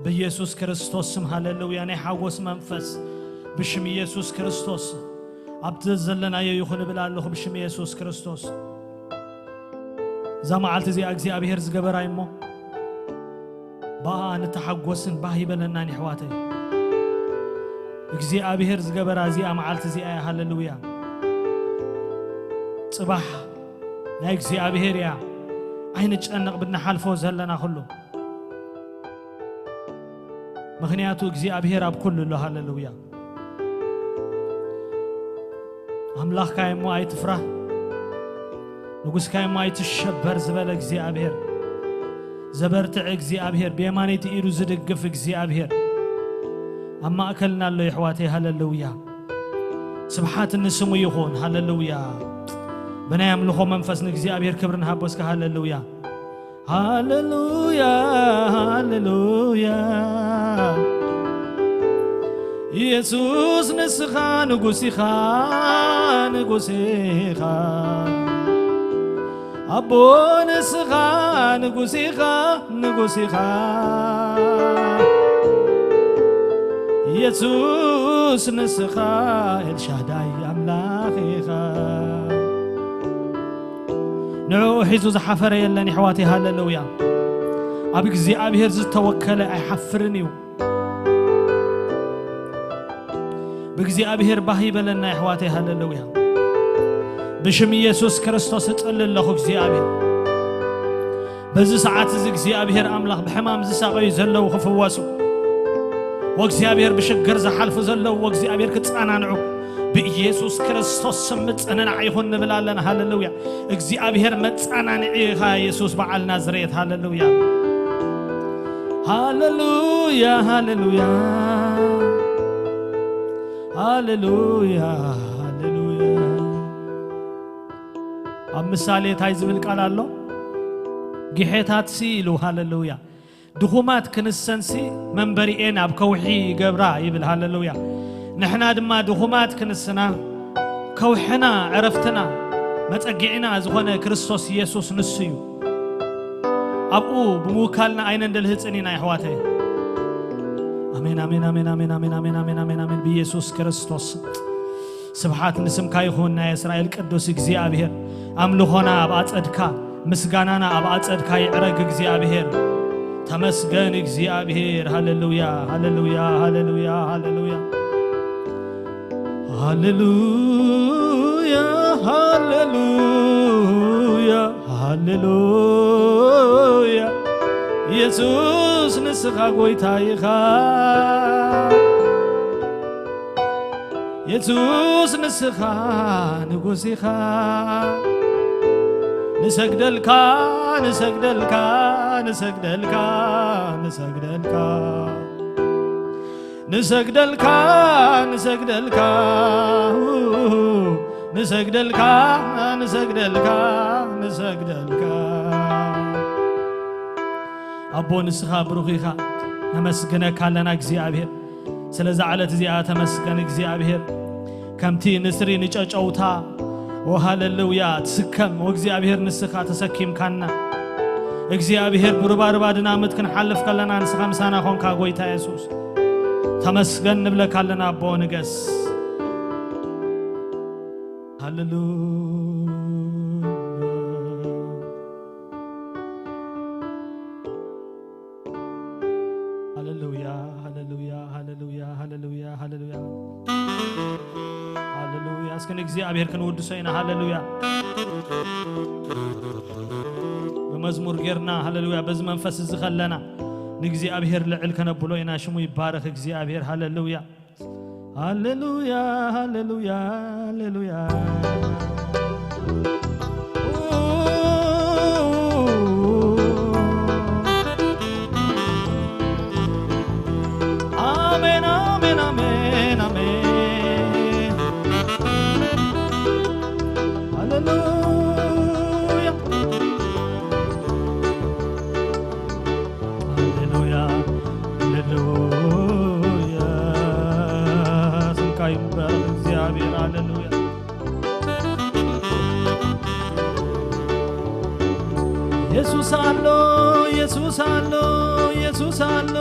ብኢየሱስ ክርስቶስ ስም ሃለሉያ። ናይ ሓጎስ መንፈስ ብሽም ኢየሱስ ክርስቶስ ኣብቲ ዘለናዮ ይኹን እብል ኣለኹ። ብሽም ኢየሱስ ክርስቶስ እዛ መዓልቲ እዚኣ እግዚኣብሔር ዝገበራ እሞ ብኣ ንተሓጎስን ባህ ይበለናን የሕዋተይ። እግዚኣብሔር ዝገበራ እዚኣ መዓልቲ እዚኣ እያ። ሃለሉያ። ጽባሕ ናይ እግዚኣብሔር እያ። ኣይንጨነቕ ብንሓልፎ ዘለና ኩሉ። ምኽንያቱ እግዚኣብሔር ኣብ ኩሉ ኣሎ። ሃለሉያ። ኣምላኽካ እሞ ኣይትፍራህ፣ ንጉስካ እሞ ኣይትሸበር ዝበለ እግዚኣብሔር፣ ዘበርትዕ እግዚኣብሔር፣ ብየማነይቲ ኢዱ ዝድግፍ እግዚኣብሔር ኣብ ማእከልና ኣሎ የሕዋተይ። ሃለሉያ። ስብሓት ንስሙ ይኹን። ሃለሉያ። ብናይ ኣምልኾ መንፈስ ንእግዚኣብሔር ክብሪ ንሃቦ እስከ። ሃለሉያ። ሃለሉያ፣ ሃለሉያ። ኢየሱስ ንስኻ ንጉስ ኢኻ፣ ንጉስ ኢኻ። ኣቦ ንስኻ ንጉስ ኢኻ፣ ንጉስ ኢኻ። ኢየሱስ ንስኻ ኤልሻዳይ ኣምላኽ ኢኻ። ንዕኡ ሒዙ ዝሓፈረ የለን የሕዋተይ። ሃለሉያ። ኣብ እግዚኣብሔር ዝተወከለ ኣይሓፍርን እዩ። ብእግዚኣብሔር ባህ ይበለና የሕዋተይ። ሃለሉያ። ብሽም ኢየሱስ ክርስቶስ እጽሊ ኣለኹ እግዚኣብሔር፣ በዚ ሰዓት እዚ እግዚኣብሔር ኣምላኽ ብሕማም ዝሳቐዩ ዘለዉ ክፍወሱ፣ ወእግዚኣብሔር ብሽግር ዝሓልፉ ዘለዉ ወእግዚኣብሔር ክጸናንዑ ብኢየሱስ ክርስቶስ ስም ምጽንናዕ ይኹን ንብል ኣለና። ሃለሉያ። እግዚኣብሔር መጸናንዒ ኢኻ ኢየሱስ በዓል ናዝሬት። ሃለሉያ። ሃለሉያ፣ ሃለሉያ። ሃለሉያ፣ ሃለሉያ። ኣብ ምሳሌ እንታይ ዝብል ቃል ኣሎ? ግሔታትሲ ኢሉ። ሃለሉያ። ድኹማት ክንሰንሲ መንበሪኤን ኣብ ከውሒ ይገብራ ይብል። ሃለሉያ። ንሕና ድማ ድኹማት ክንስና ከውሕና፣ ዕረፍትና፣ መጸግዒና ዝኾነ ክርስቶስ ኢየሱስ ንሱ እዩ። ኣብኡ ብምውካልና ኣይነንደልህጽን ኢና የሕዋተይ። ኣሜን፣ ኣሜን፣ ኣሜን፣ ኣሜን፣ ኣሜን፣ ኣሜን፣ ኣሜን፣ ኣሜን፣ ኣሜን። ብኢየሱስ ክርስቶስ ስብሓት ንስምካ ይኹን፣ ናይ እስራኤል ቅዱስ እግዚኣብሔር። ኣምልኾና ኣብ ኣጸድካ፣ ምስጋናና ኣብ ኣጸድካ ይዕረግ እግዚኣብሔር። ተመስገን እግዚኣብሔር። ሃሌሉያ፣ ሃሌሉያ፣ ሃሌሉያ፣ ሃሌሉያ። ሃሌሉያ፣ ሃሌሉያ፣ ሃሌሉያ። ኢየሱስ ንስኻ ጎይታ ኢኻ። ኢየሱስ ንስኻ ንጉስ ኢኻ። ንሰግደልካ፣ ንሰግደልካ፣ ንሰግደልካ፣ ንሰግደልካ። ንሰግደልካ፣ ንሰግደልካ፣ ንሰግደልካ፣ ንሰግደልካ፣ ንሰግደልካ። ኣቦ ንስኻ ብሩኽ ኢኻ። ነመስግነካ ኣለና እግዚኣብሔር። ስለዛ ዕለት እዚኣ ተመስገን እግዚኣብሔር። ከምቲ ንስሪ ንጨጨውታ፣ ኦ ሃሌሉያ፣ ትስከም፣ ኦ እግዚኣብሔር ንስኻ ተሰኪምካና። እግዚኣብሔር ብሩባሩባ ድናምት ክንሓልፍ ከለና ንስኻ ምሳና ኾንካ ጎይታ የሱስ። ተመስገን ንብለካ ኣለና ኣቦ ንገስ። ሃሌሉያ። ሃሌሉያ፣ ሃሌሉያ፣ ሃሌሉያ፣ ሃሌሉያ፣ ሃሌሉያ። ሃሌሉያ። እስኪ ንእግዚኣብሔር ክንውድሶ ኢና። ሃሌሉያ። ብመዝሙር ጌርና፣ ሃሌሉያ፣ በዚ መንፈስ እዚ ከለና ንእግዚኣብሔር ልዕል ከነብሎ ኢና። ሽሙ ይባረኽ እግዚኣብሔር። ሃሌሉያ። ሃሌሉያ፣ ሃሌሉያ፣ ሃሌሉያ። ኣሜን፣ ኣሜን፣ ኣሜን፣ ኣሜን። ሃሌሉያ። ሃሌሉያ፣ ሃሌሉያ፣ ስምካ ይባረክ እግዚኣብሔር። ሃሌሉያ። ኢየሱስ ኣሎ፣ ኢየሱስ ኣሎ፣ ኢየሱስ ኣሎ።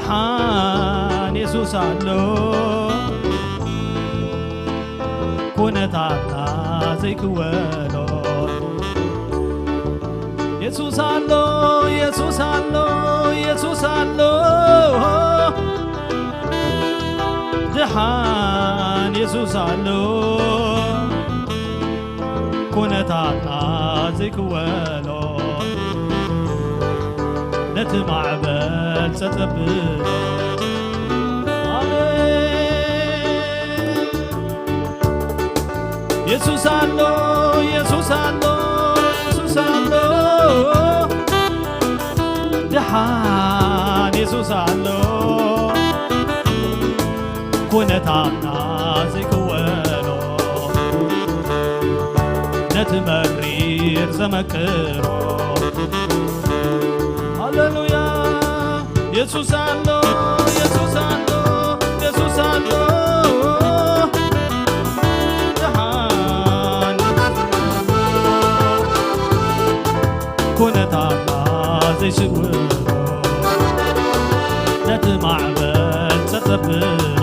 ሓን የሱስ ኣሎ፣ ኩነታትና ዘይክወሎ። የሱስ ኣሎ፣ የሱስ ኣሎ፣ የሱስ ኣሎ። ደሓን የሱስ ኣሎ፣ ኩነታትና ዘይክወሎ። ነቲ ማዕበል ጸጥ ኣብሎ። ኣሜን። የሱስ ኣሎ፣ የሱስ ኣሎ፣ የሱስ ኣሎ። ደሓን የሱስ ኣሎ፣ ኩነታትና ዘይክወሎ፣ ነቲ መሪር ዘመክሮ። ሃሌሉያ። የሱስ ኣሎ፣ የሱስ ኣሎ፣ የሱስ ኣሎ። ደሓን ኩነታትና ዘይስውሮ፣ ነቲ ማዕበል ጸጥ ኣብሎ።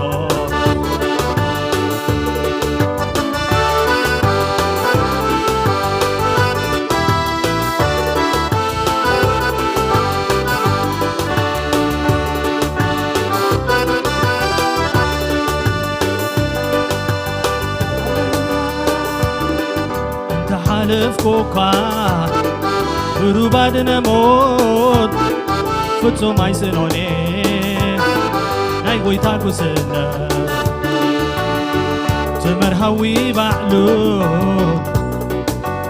እንተሓለፍኩ እኳ ብሩባ ድነ ሞት፣ ፍጹም ኣይስእኖን እየ ናይ ጐይታ ጉስነት። እቲ መርሃዊ ባዕሉ፣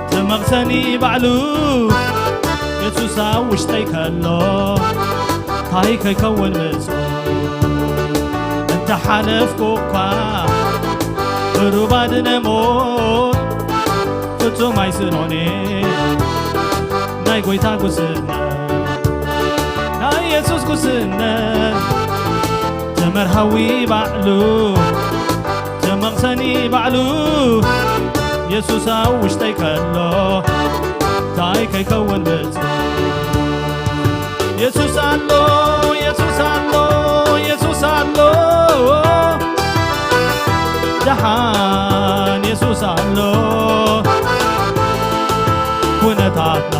እቲ መቕሰኒ ባዕሉ፣ የሱስ ኣብ ውሽጠይ ከሎ፣ ታይ ከይከውን ምስኡ። እንተሓለፍኩ እኳ ብሩባ ድነ ሞት፣ ፍጹም ኣይስእኖን እየ ናይ ጐይታ ጉስነት። ናይ የሱስ ጉስነት፣ እቲ መርሃዊ ባዕሉ፣ እቲ መቕሰኒ ባዕሉ፣ የሱስ ኣብ ውሽጠይ ከሎ፣ ታይ ከይከውን ብጹእ። የሱስ ኣሎ፣ የሱስ ኣሎ፣ የሱስ ኣሎ። ደሓን የሱስ ኣሎ፣ ኩነታትና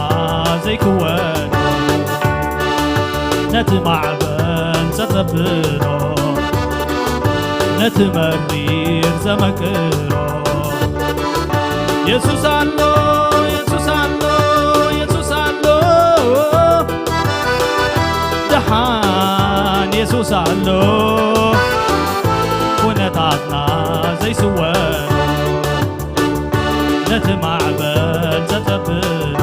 ዘይክወን፣ ነቲ ማዕበል ጸጥ ኣብሎ፣ ነቲ መሪር ዘመክሮ። የሱስ ኣሎ፣ የሱስ ኣሎ፣ የሱስ ኣሎ። ደሓን የሱስ ኣሎ፣ ኩነታትና ዘይስወሮ፣ ነቲ ማዕበል ዘጸብሎ።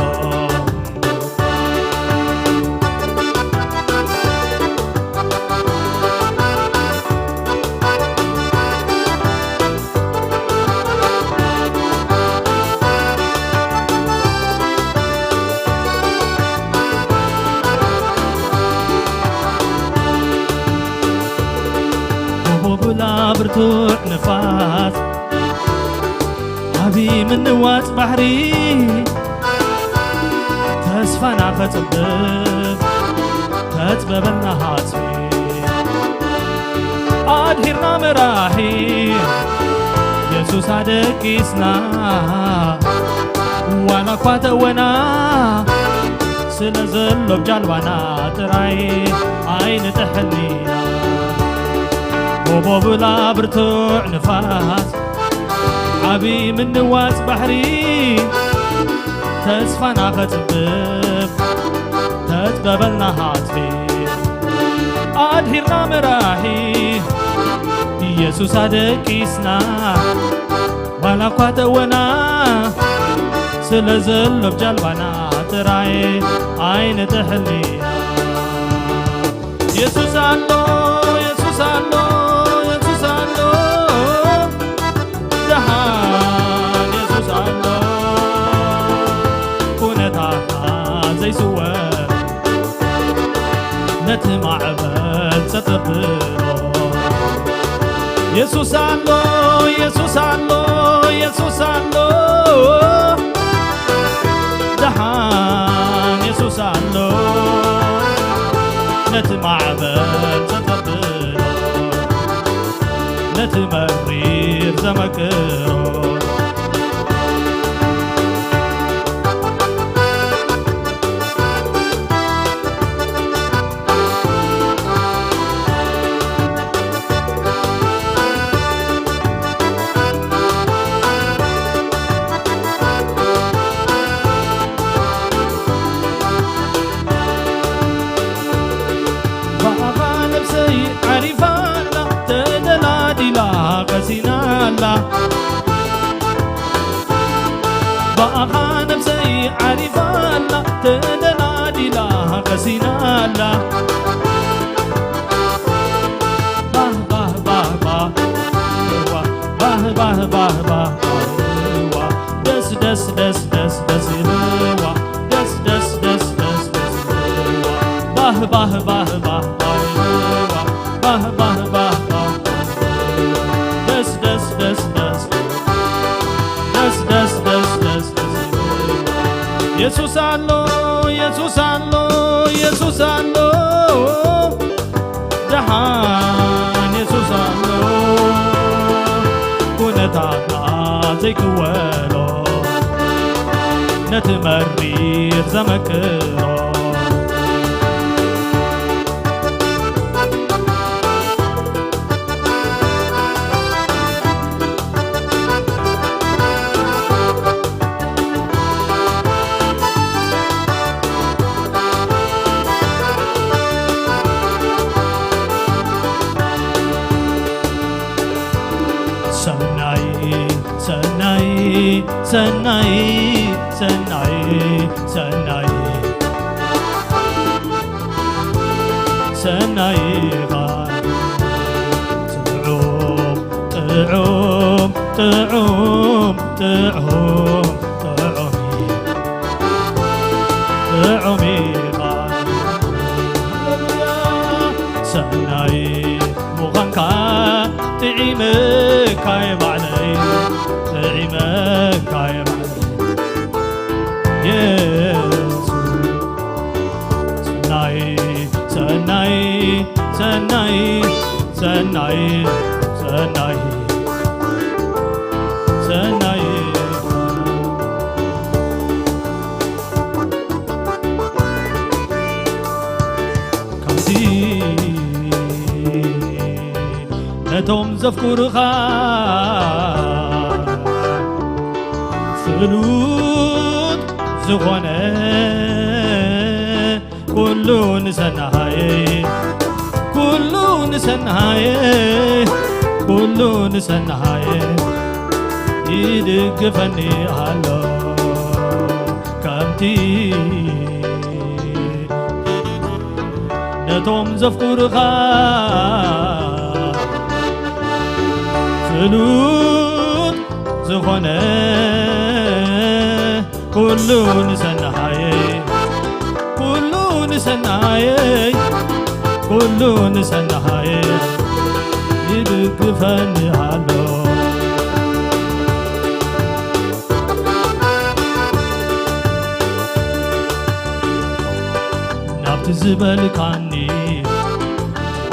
ብላ ብርቱዕ ንፋስ፣ ዓቢ ምንዋጽ ባሕሪ፣ ተስፋና ከጽብብ፣ ተጽበበልና ሃጽ። ኣድሂርና መራሒ፣ የሱስ ኣደቂስና፣ ዋላ እኳ ተወና፣ ስለ ዘሎ ብጃልባና ጥራይ ኣይንጥሕን ኢና። ጎቦ ብላ ብርቱዕ ንፋስ፣ ዓቢ ምንዋጽ ባሕሪ፣ ተስፋና ከጽብብ፣ ተጽበበልና ሃጽ። ኣድሂርና መራሒ፣ የሱስ ኣደቂስና፣ ዋላ እኳ ተወና፣ ስለ ዘሎ ብጃልባና ጥራይ ኣይንጥሕን ኢና። የሱስ ኣሎ፣ የሱስ ኣሎ፣ የሱስ ኣሎ፣ ደሓን የሱስ ኣሎ፣ ኩነታትና ዘይስወር፣ ነቲ ማዕበል ጸጥ ኣብሎ። የሱስ ኣሎ፣ የሱስ ኣሎ፣ የሱስ ኣሎ፣ ደሓን የሱስ ኣሎ፣ ነቲ ማዕበል ጸጥ ትመሪር ዘመክሮ። ብኣኻ ነብሰይ ዓሪፋ ኣላ፣ ተደላዲላ ቀሲና ኣላ። ብኣኻ ነብሰይ ዓሪፋ ኣላ፣ ተደላዲላ ቀሲና ኣላ። ባህ ባህ ባህ ባህ፣ ዋ፣ ባህ ባህ ባህ ባህ፣ ዋ፣ ደስ ደስ ደስ ደስ ደስ ይብልዋ፣ ደስ ደስ ደስ ደስ ደስ ይብልዋ፣ ባህ ባህ ባህ ባህ ባህ ይብልዋ፣ ባህ ባህ ባህ ባህ፣ ደስ ደስ ደስ ደስ፣ ደስ ደስ ደስ ደስ ደስ ይብልዋ። የሱስ ኣሎ፣ የሱስ ኣሎ፣ የሱስ ኣሎ፣ ደሓን የሱስ ኣሎ፣ ኩነታትና ዘይክወሎ፣ ነቲ መሪር ዘመክሮ። ሰናይ፣ ሰናይ፣ ሰናይ፣ ሰናይ፣ ሰናይ፣ ሰናይ ኢኻ። ጥዑም፣ ጥዑም፣ ጥዑም፣ ጥዑም፣ ጥዑም፣ ጥዑም ኢኻ። ሃሌሉያ። ሰናይ ምዃንካ ጥዒመካየ ባዕለይ፣ ጥዒመካየ ባዕለይ። የሱስ ሰናይ፣ ሰናይ፣ ሰናይ፣ ሰናይ፣ ሰናይ፣ ሰናይ። ከምዚ ነቶም ዘፍቅሩኻ ፍሉጥ ዝኾነ ኩሉ ንሰናየ፣ ኩሉ ንሰናየ፣ ኩሉ ንሰናየ ይድግፈኒ ኣሎ። ከምቲ ነቶም ዘፍቅሩኻ ፍሉጥ ዝኾነ ኩሉ ንሰናየ፣ ኩሉ ንሰናየ፣ ኩሉ ንሰናየ ይድግፈኒ ኣሎ። ናብቲ ዝበልካኒ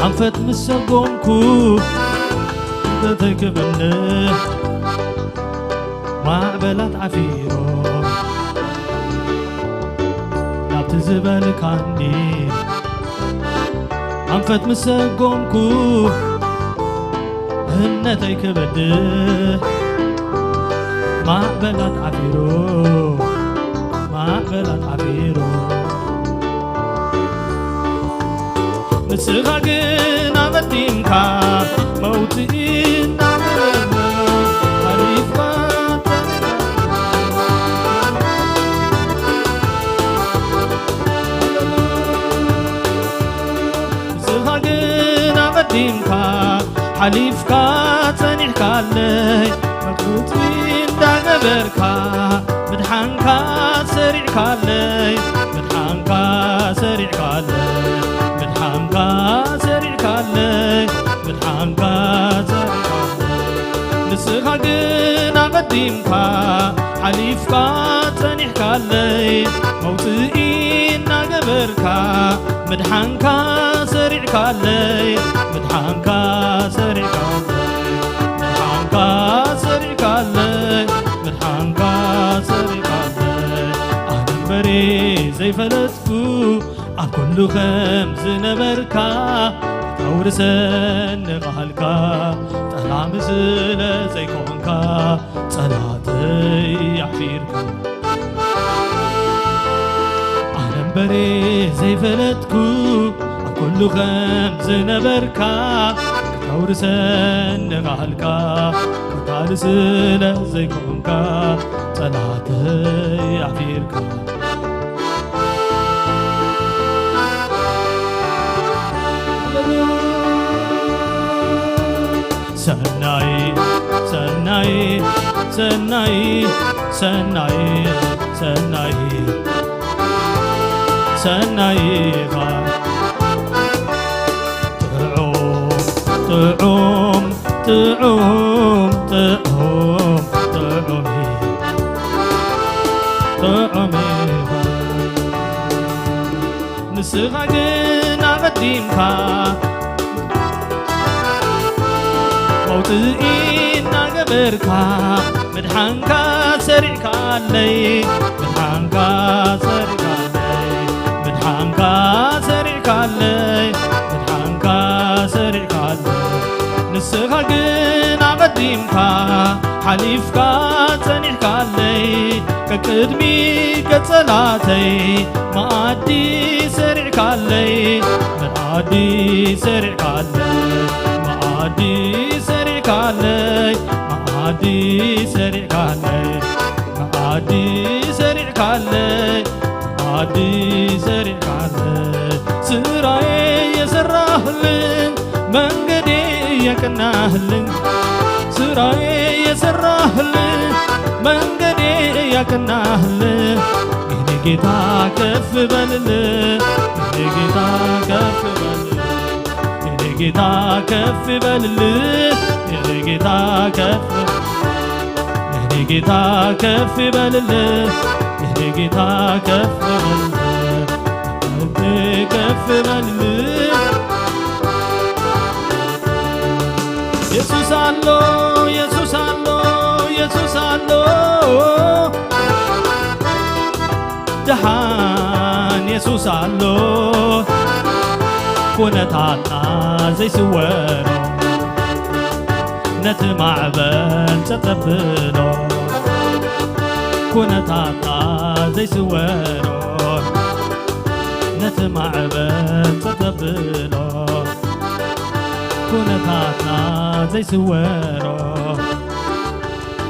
ኣንፈት ምስ ሰጎምኩ፣ እንተተይክብኒ ማዕበላት ዓፊሮ። ናብቲ ዝበልካኒ ኣንፈት ምስ ሰጎምኩ፣ እምነተይ ክበድህ ማዕበላት ዓፊሩ፣ ማዕበላት ዓፊሩ። ንስኻ ግን ኣቐዲምካ መውጽኢ እናገበርካ ሓሊፍካ፣ ንስኻ ግን ኣቐዲምካ ሓሊፍካ ጸኒሕካለይ፣ መውጽኢ እንዳገበርካ ምድሓንካ ሰሪዕካለይ፣ ምድሓንካ ሰሪዕካለይ፣ ምድሓንካ ሰሪዕካለይ፣ ምድሓንካ ሰሪዕካለይ። ንስኻ ግን ኣቐዲምካ ሓሊፍካ ጸኒሕካለይ፣ መውጽኢ እናገበርካ ምድሓንካ ሰሪዕካለይ፣ ምድሓንካ ሰሪዕካለይ። ሰሪዕካለይ፣ ምድሓንካ ሰሪዕካለይ። ኣነ እምበሪ ዘይፈለጥኩ፣ ኣብ ኩሉ ከም ዝነበርካ፣ ተውርሰኒ ቃልካ፣ ጠላሚ ስለ ዘይኮንካ፣ ጸላተይ ኣሕፊርካ። ኣነ እምበሪ ዘይፈለጥኩ፣ ኣብ ኩሉ ከም ዝነበርካ፣ ከተውርሰኒ ቃልካ፣ ቀታሊ ስለ ዘይኮንካ፣ ጸላተይ ኣሕፊርካ። ሰናይ፣ ሰናይ፣ ሰናይ፣ ሰናይ፣ ሰናይ፣ ሰናይ ኢኻ። ጥዑም፣ ጥዑም፣ ጥዑም፣ ጥዑም፣ ጥዑም፣ ጥዑም ኢኻ። ንስኻ ግን ኣቐዲምካ መውጽኢ እናገበርካ፣ ምድሓንካ ሰሪዕካለይ፣ ምድሓንካ ሰሪዕካለይ፣ ምድሓንካ ሰሪዕካለይ፣ ምድሓንካ ሰሪዕካለይ። ንስኻ ግን ኣቐዲምካ ሓሊፍካ ጸኒሕካለይ፣ ከቅድሚ ገጸላተይ መኣዲ ሰሪዕካለይ፣ መኣዲ ሰሪዕካለይ፣ መኣዲ ሰሪዕካለይ፣ መኣዲ ሰሪዕካለይ፣ መኣዲ ሰሪዕካለይ፣ መኣዲ ሰሪዕካለይ። ስራዬ የሰራህልኝ፣ መንገዴ ያቀናህልኝ፣ ስራዬ የሰራህልኝ፣ መንገዴ ያቀናህልኝ። የኔ ጌታ ከፍ በልልኝ፣ የኔ ጌታ ከፍ በልልኝ፣ የኔ ጌታ ከፍ በልልኝ፣ የኔ ጌታ ከፍ፣ የኔ ጌታ ከፍ በልልኝ፣ የኔ ጌታ ከፍ በልልኝ፣ ከፍ በልልኝ። የሱስ ኣሎ፣ የሱስ ኣሎ፣ የሱስ ኣሎ፣ ደሓን የሱስ ኣሎ፣ ኩነታትና ዘይስወሮ፣ ነቲ ማዕበል ጸጥ ዘብሎ፣ ኩነታትና ዘይስወሮ፣ ነቲ ማዕበል ጸጥ ዘብሎ፣ ኩነታትና ዘይስወሮ፣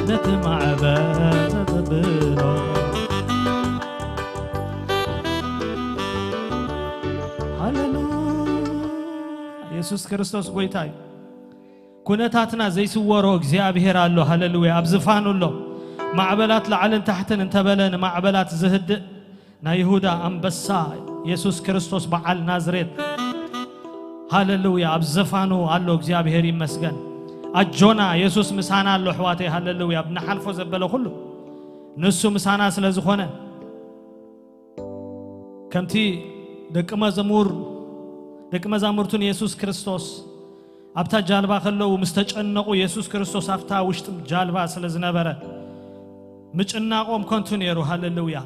ነቲ ማዕበል ጸጥ ዘብሎ። ሃሌሉያ። የሱስ ክርስቶስ ጎይታ እዩ። ኩነታትና ዘይስወሮ እግዚኣብሄር ኣሎ። ሃሌሉያ። ኣብ ዝፋኑ ኣሎ። ማዕበላት ላዕልን ታሕትን እንተበለ ንማዕበላት ዝህድእ ናይ ይሁዳ ኣንበሳ የሱስ ክርስቶስ በዓል ናዝሬት። ሃሌሉያ። ኣብ ዘፋኑ ኣሎ። እግዚኣብሄር ይመስገን። ኣጆና፣ የሱስ ምሳና ኣሎ ኣሕዋተይ። ሃሌሉያ። ኣብ ንሓልፎ ዘበለ ኩሉ ንሱ ምሳና ስለ ዝኾነ፣ ከምቲ ደቂ መዘሙር፣ ደቂ መዛሙርቱ ንየሱስ ክርስቶስ ኣብታ ጃልባ ከለዉ ምስ ተጨነቑ፣ የሱስ ክርስቶስ ኣብታ ውሽጢ ጃልባ ስለ ዝነበረ፣ ምጭናቖም ከንቱ ነይሩ። ሃሌሉያ።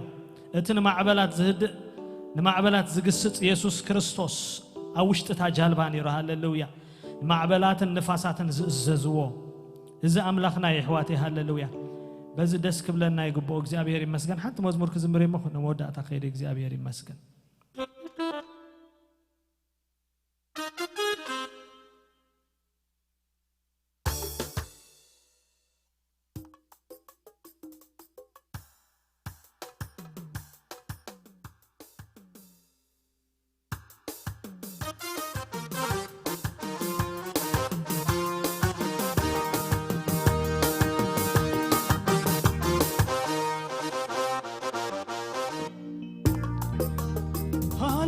እቲ ንማዕበላት ዝህድእ፣ ንማዕበላት ዝግስጽ የሱስ ክርስቶስ ኣብ ውሽጢ እታ ጃልባ ነይሩ። ሃሌሉያ። ንማዕበላትን ንፋሳትን ዝእዘዝዎ እዚ ኣምላኽና እዩ፣ ኣሕዋተይ። ሃሌሉያ። በዚ ደስ ክብለና ይግብኦ። እግዚኣብሔር ይመስገን። ሓንቲ መዝሙር ክዝምር እየ እሞ፣ ንመወዳእታ ከይደ። እግዚኣብሔር ይመስገን።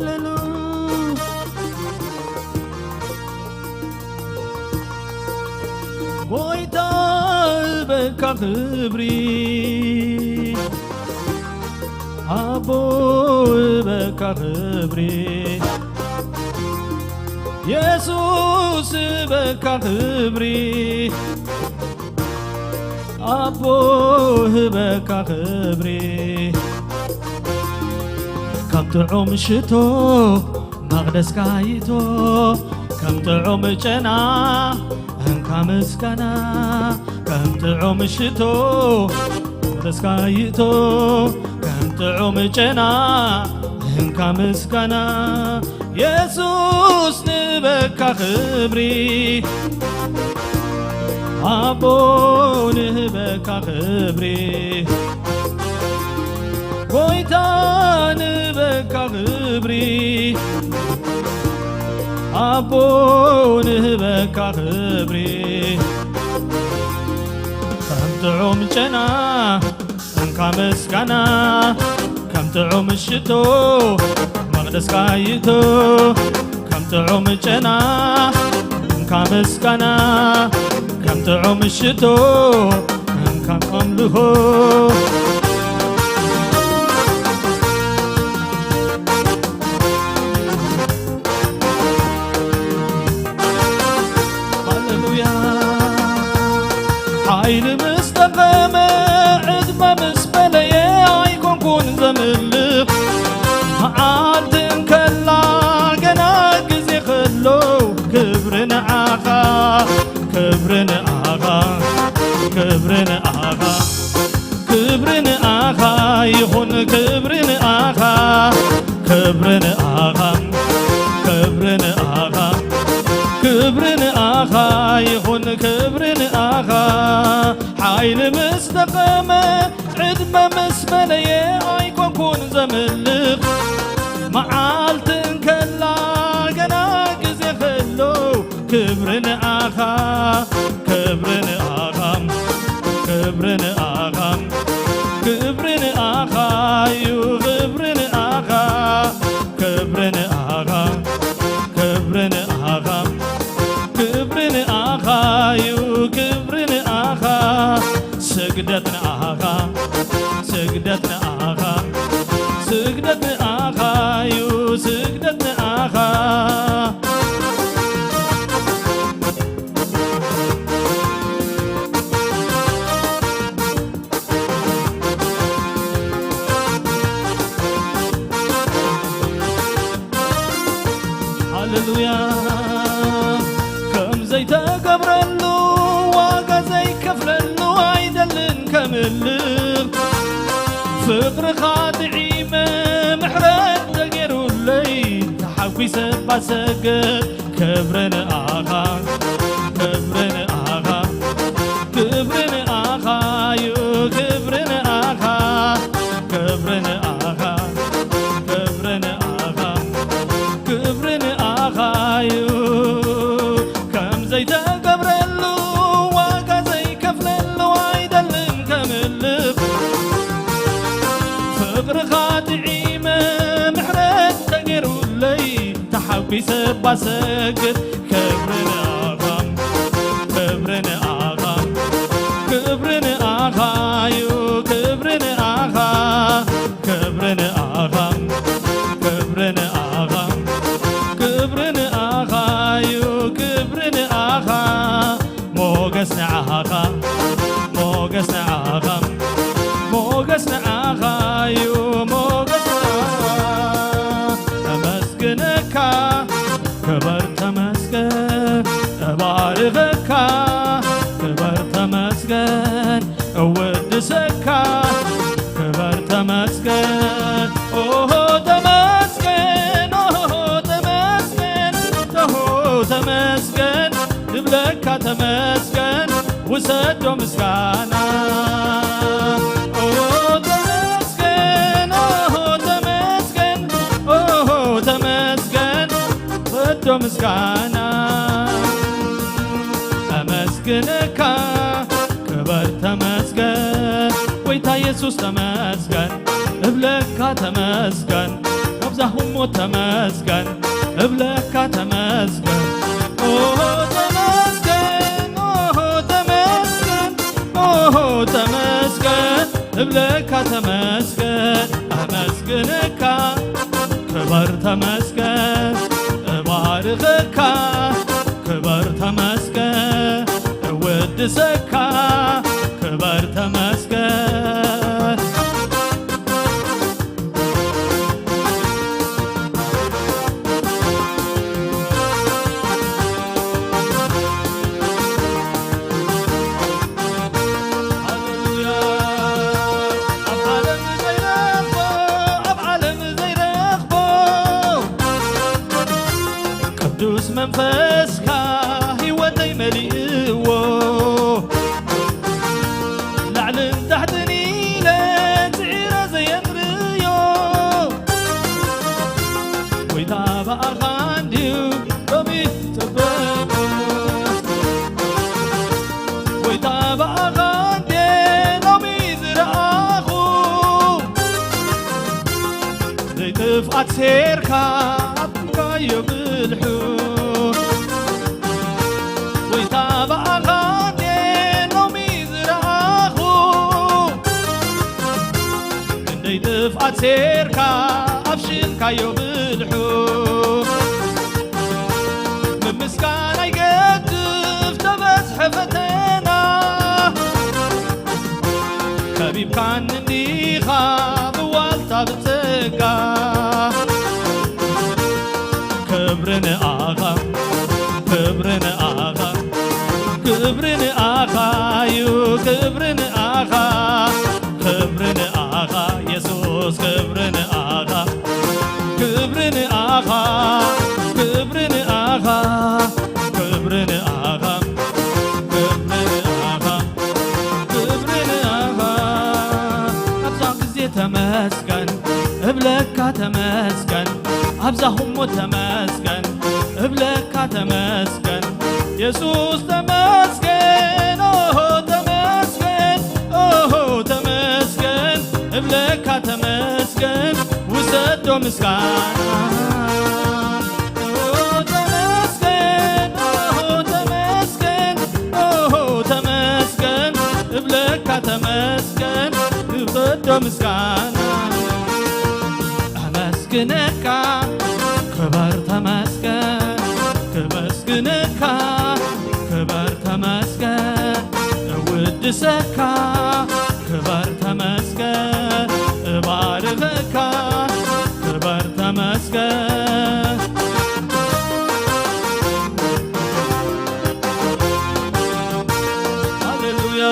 ሃሌሉያ። ጎይታ በካ ክብሪ፣ ኣቦ በካ ክብሪ፣ የሱስ በካ ክብሪ። ኣቦ ህበካ ክብሪ ከም ጥዑም ሽቶ መቕደስካ ይእቶ ከም ጥዑም ጨና እንካ ምስጋና ከም ጥዑም ሽቶ መቕደስካ ይእቶ ከም ጥዑም ጨና እንካ ምስጋና የሱስ ንህበካ ክብሪ ኣቦ ንህበካ ክብሪ ጎይታ ንህበካ ክብሪ ኣቦ ንህበካ ክብሪ ከም ጥዑም ጨና እንካ ምስጋና ከም ጥዑም ሽቶ መቕደስካ ይእቶ ከም ጥዑም ጨና እንካ ምስጋና ከም ጥዑም ሽቶ እንካ ኣምልኾ ሃሌሉያ ሓይሊ ምስ ጠቐመ ዕድመ ምስ በለየ ኣይኮንኩን ዘምልኽ መዓልቲ እንከላ ገና ግዜ ከሎ ክብሪ ንዓኻ ክብሪ ንዓኻ ክብሪ ንዓኻ ክብሪ ንኣኻ ይኹን ክብሪ ንኣኻ ክብሪ ንኣኻ ክብሪ ንኣኻ ክብሪ ንኣኻ ይኹን ክብሪ ንኣኻ ሓይሊ ምስ ደቐመ ዕድመ ምስ በለየ ኣይኮንኩን ዘምልኽ መዓልቲ እንከላ ገና ግዜ ከሎ ክብሪ ንኣኻ ክብሪ ንኣኻ ክብሪ ንኣኻ ክብሪ ንኣኻ እዩ ክብሪ ንኣኻ ክብሪ ንኣኻ ክብሪ ንኣኻ ክብሪ ንኣኻ እዩ ክብሪ ንኣኻ ስግደት ንኣኻ ስግደት ንኣኻ ስግደት ንኣኻ እዩ ስግደት ንኣኻ ሃሌሉያ ከም ዘይተገብረሉ ዋጋ ዘይከፍለሉ ኣይደልን ከምልኽ ፍቕርኻ ጥዒመ ምሕረት ተገይሩለይ ተሓጒሰ ባሰገድ ክብሪ ንኣኻ ክብሪ ንኣኻ ክብሪ ንኣኻ እዩ ክብሪ ንኣኻ ክብሪ ንኣኻ ክብሪ ንኣኻ ክብሪ ንኣኻ እዩ ከም ዘይተገብረሉ ዋጋ ዘይከፍለሉ ኣይደልን ከምልኽ ፍቕርኻ ጥዒመ ምሕረት ተገይሩለይ ተሓጒሰ ባሰግድ ክብሪ ንኣኻ ክብሪ ንኣኻ ክብሪ ንኣኻ እዩ ክብሪ ንኣኻ ክብሪ ንኣኻ ክብሪ ንኣኻ ክብሪ ንኣኻ እዩ ክብሪ ንኣኻ ሞገስ ንዓኻ ሞገስ ንዓኻ ሞገስ ንዓኻ እዩ ሞገስ ንዓኻ ኣመስግነካ ክበር ተመስገን እባርኸካ ክበር ተመስገን እወድሰካ ክበር ተመስገን ኦሆ ተመስገን ኦሆ ተመስገን ኦሆ ተመስገን ንብለካ ተመስገን ውሰዶ ምስጋና ኦሆ ተመስገን ኦሆ ተመስገን ኦሆ ተመስገን ውሰዶ ምስጋና ኣመስግነካ ክበር ተመስገን ጎይታ የሱስ ተመስገን እብለካ ተመስገን ኣብዛ ህሞት ተመስገን እብለካ ተመስገን ኦሆ ተመስገን ኦሆ ተመስገን ኦሆ ተመስገን እብለካ ተመስገን ኣመስግነካ ክበር ተመስገን እባርኸካ ክበር ተመስገን እወድሰካ ክበር መንፈስካ ህይወተይ መሊእዎ። ላዕልን ታሕትን ኢለ ጽዒረ ዘየንርዮ። ጎይታ ብኣኻ እንድዩ ሎሚ ጽበቆ። ጎይታ ብኣኻ እንድየ ሎሚ ዝረኣኹ። ዘይጥፍኣት ሴርካ ኣጥንካዮ ብልሑ። ጎይታ ብኣኻ እንድየ ሎሚ ዝረኣኹ። ክንደይ ጥፍኣት ሴርካ ኣብሽልካዮ ብልሑ። ምምስጋን ኣይገድፍ ተበዝሐ ፈተና። ከቢብካኒ እንዲኻ ብዋልታ ብጸጋ። ክብሪ ንኣኻ፣ ክብሪ ንኣኻ፣ ክብሪ ንኣኻ እዩ፣ ክብሪ ንኣኻ፣ ክብሪ ንኣኻ የሱስ፣ ክብሪ ንኣኻ፣ ክብሪ ንኣኻ፣ ክብሪ ንኣኻ፣ ክብሪ ንኣኻ፣ ክብሪ ንኣኻ፣ ክብሪ ንኣኻ። ኣብዛ ግዜ ተመስገን እብለካ፣ ተመስገን ኣብዛ ህሞት፣ ተመስገን እብለካ፣ ተመስገን የሱስ፣ ተመስገን ኦሆ፣ ተመስገን ኦሆ፣ ተመስገን እብለካ፣ ተመስገን ውሰዶ ምስጋና። ኦ ተመስገን፣ ኦ ተመስገን፣ ኦ ተመስገን እብለካ፣ ተመስገን እብዶ ምስጋና። ኣመስግነካ ክበር፣ ተመስገን ክመስግነካ ክበር፣ ተመስገን እውድሰካ ክበር፣ ተመስገን እባርኸካ ክበር፣ ተመስገን። ሃሌሉያ።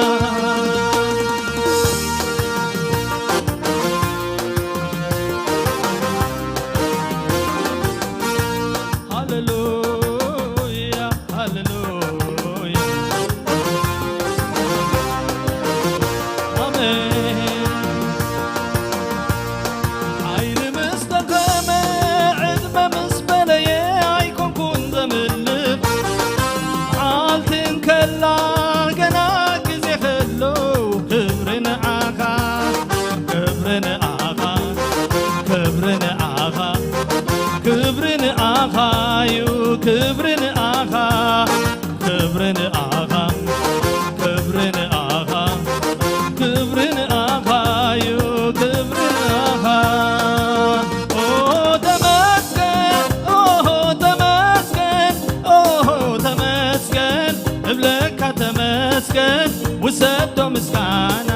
ሃሌሉያ፣ ሃሌሉያ። ኣሜን። ሓይሊ ምስ ደኸመ፣ ዕድመ ምስ በለየ፣ ኣይኮንኩን ዘምልኽ። መዓልቲ እንከላ፣ ገና ግዜ ከሎ፣ ክብሪ ንዓኻ፣ ክብሪ ንዓኻ፣ ክብሪ ንዓኻ፣ ክብሪ ንዓኻ እዩ፣ ክብሪ ንዓኻ፣ ክብሪ ንዓኻ፣ ክብሪ ንዓኻ፣ ክብሪ ንዓኻ እዩ፣ ክብሪ ንዓኻ። ኦ ተመስገን፣ ኦሆ ተመስገን፣ ኦሆ ተመስገን እብለካ፣ ተመስገን ውሰዶ ምስጋና።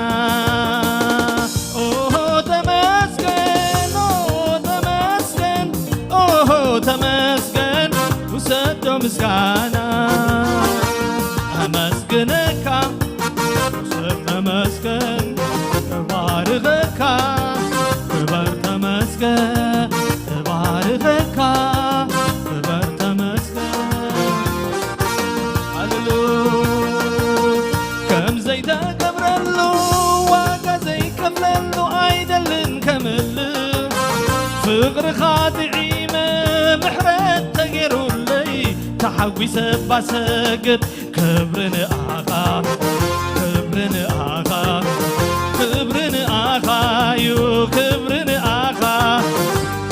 ኦሆ ተመስገን፣ ኦሆ ተመስገን፣ ኦሆ ተመስገን ውሰዶ ምስጋና። ኣመስግነካ ሰብ ተመስገን፣ እባርኸካ ክበር፣ ተመስገን እባርኸካ ክበር፣ ተመስገን። ሃሌሉያ። ከም ዘይተገብረሉ ዋጋ ዘይከፍለሉ ኣይደልን ከምልእ። ፍቕርኻ ጥዒመ ምሕረት ተገይሩለይ ተሓጒሰ ባሰግድ። ክብሪ ንኣኻ፣ ክብሪ ንኣኻ፣ ክብሪ ንኣኻ እዩ፣ ክብሪ ንኣኻ፣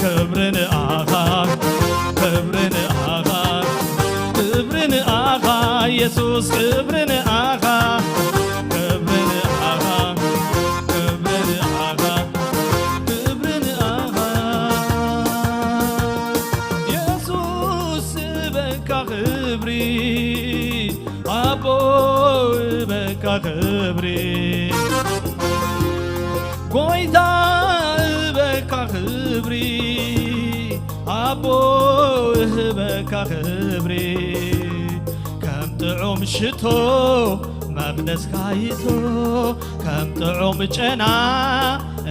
ክብሪ ንኣኻ፣ ክብሪ ንኣኻ፣ ክብሪ ንኣኻ የሱስ፣ ክብሪ ንኣኻ፣ ክብሪ ንኣኻ፣ ክብሪ ንኣኻ፣ ክብሪ ንኣኻ የሱስ፣ እበካ ክብሪ ኣቦ፣ እበካ ክብሪ ጎይታ፣ እበካ ክብሪ ኣቦ፣ እህበካ ክብሪ ከም ጥዑም ሽቶ መቕደስካ ይቶ፣ ከም ጥዑም ጨና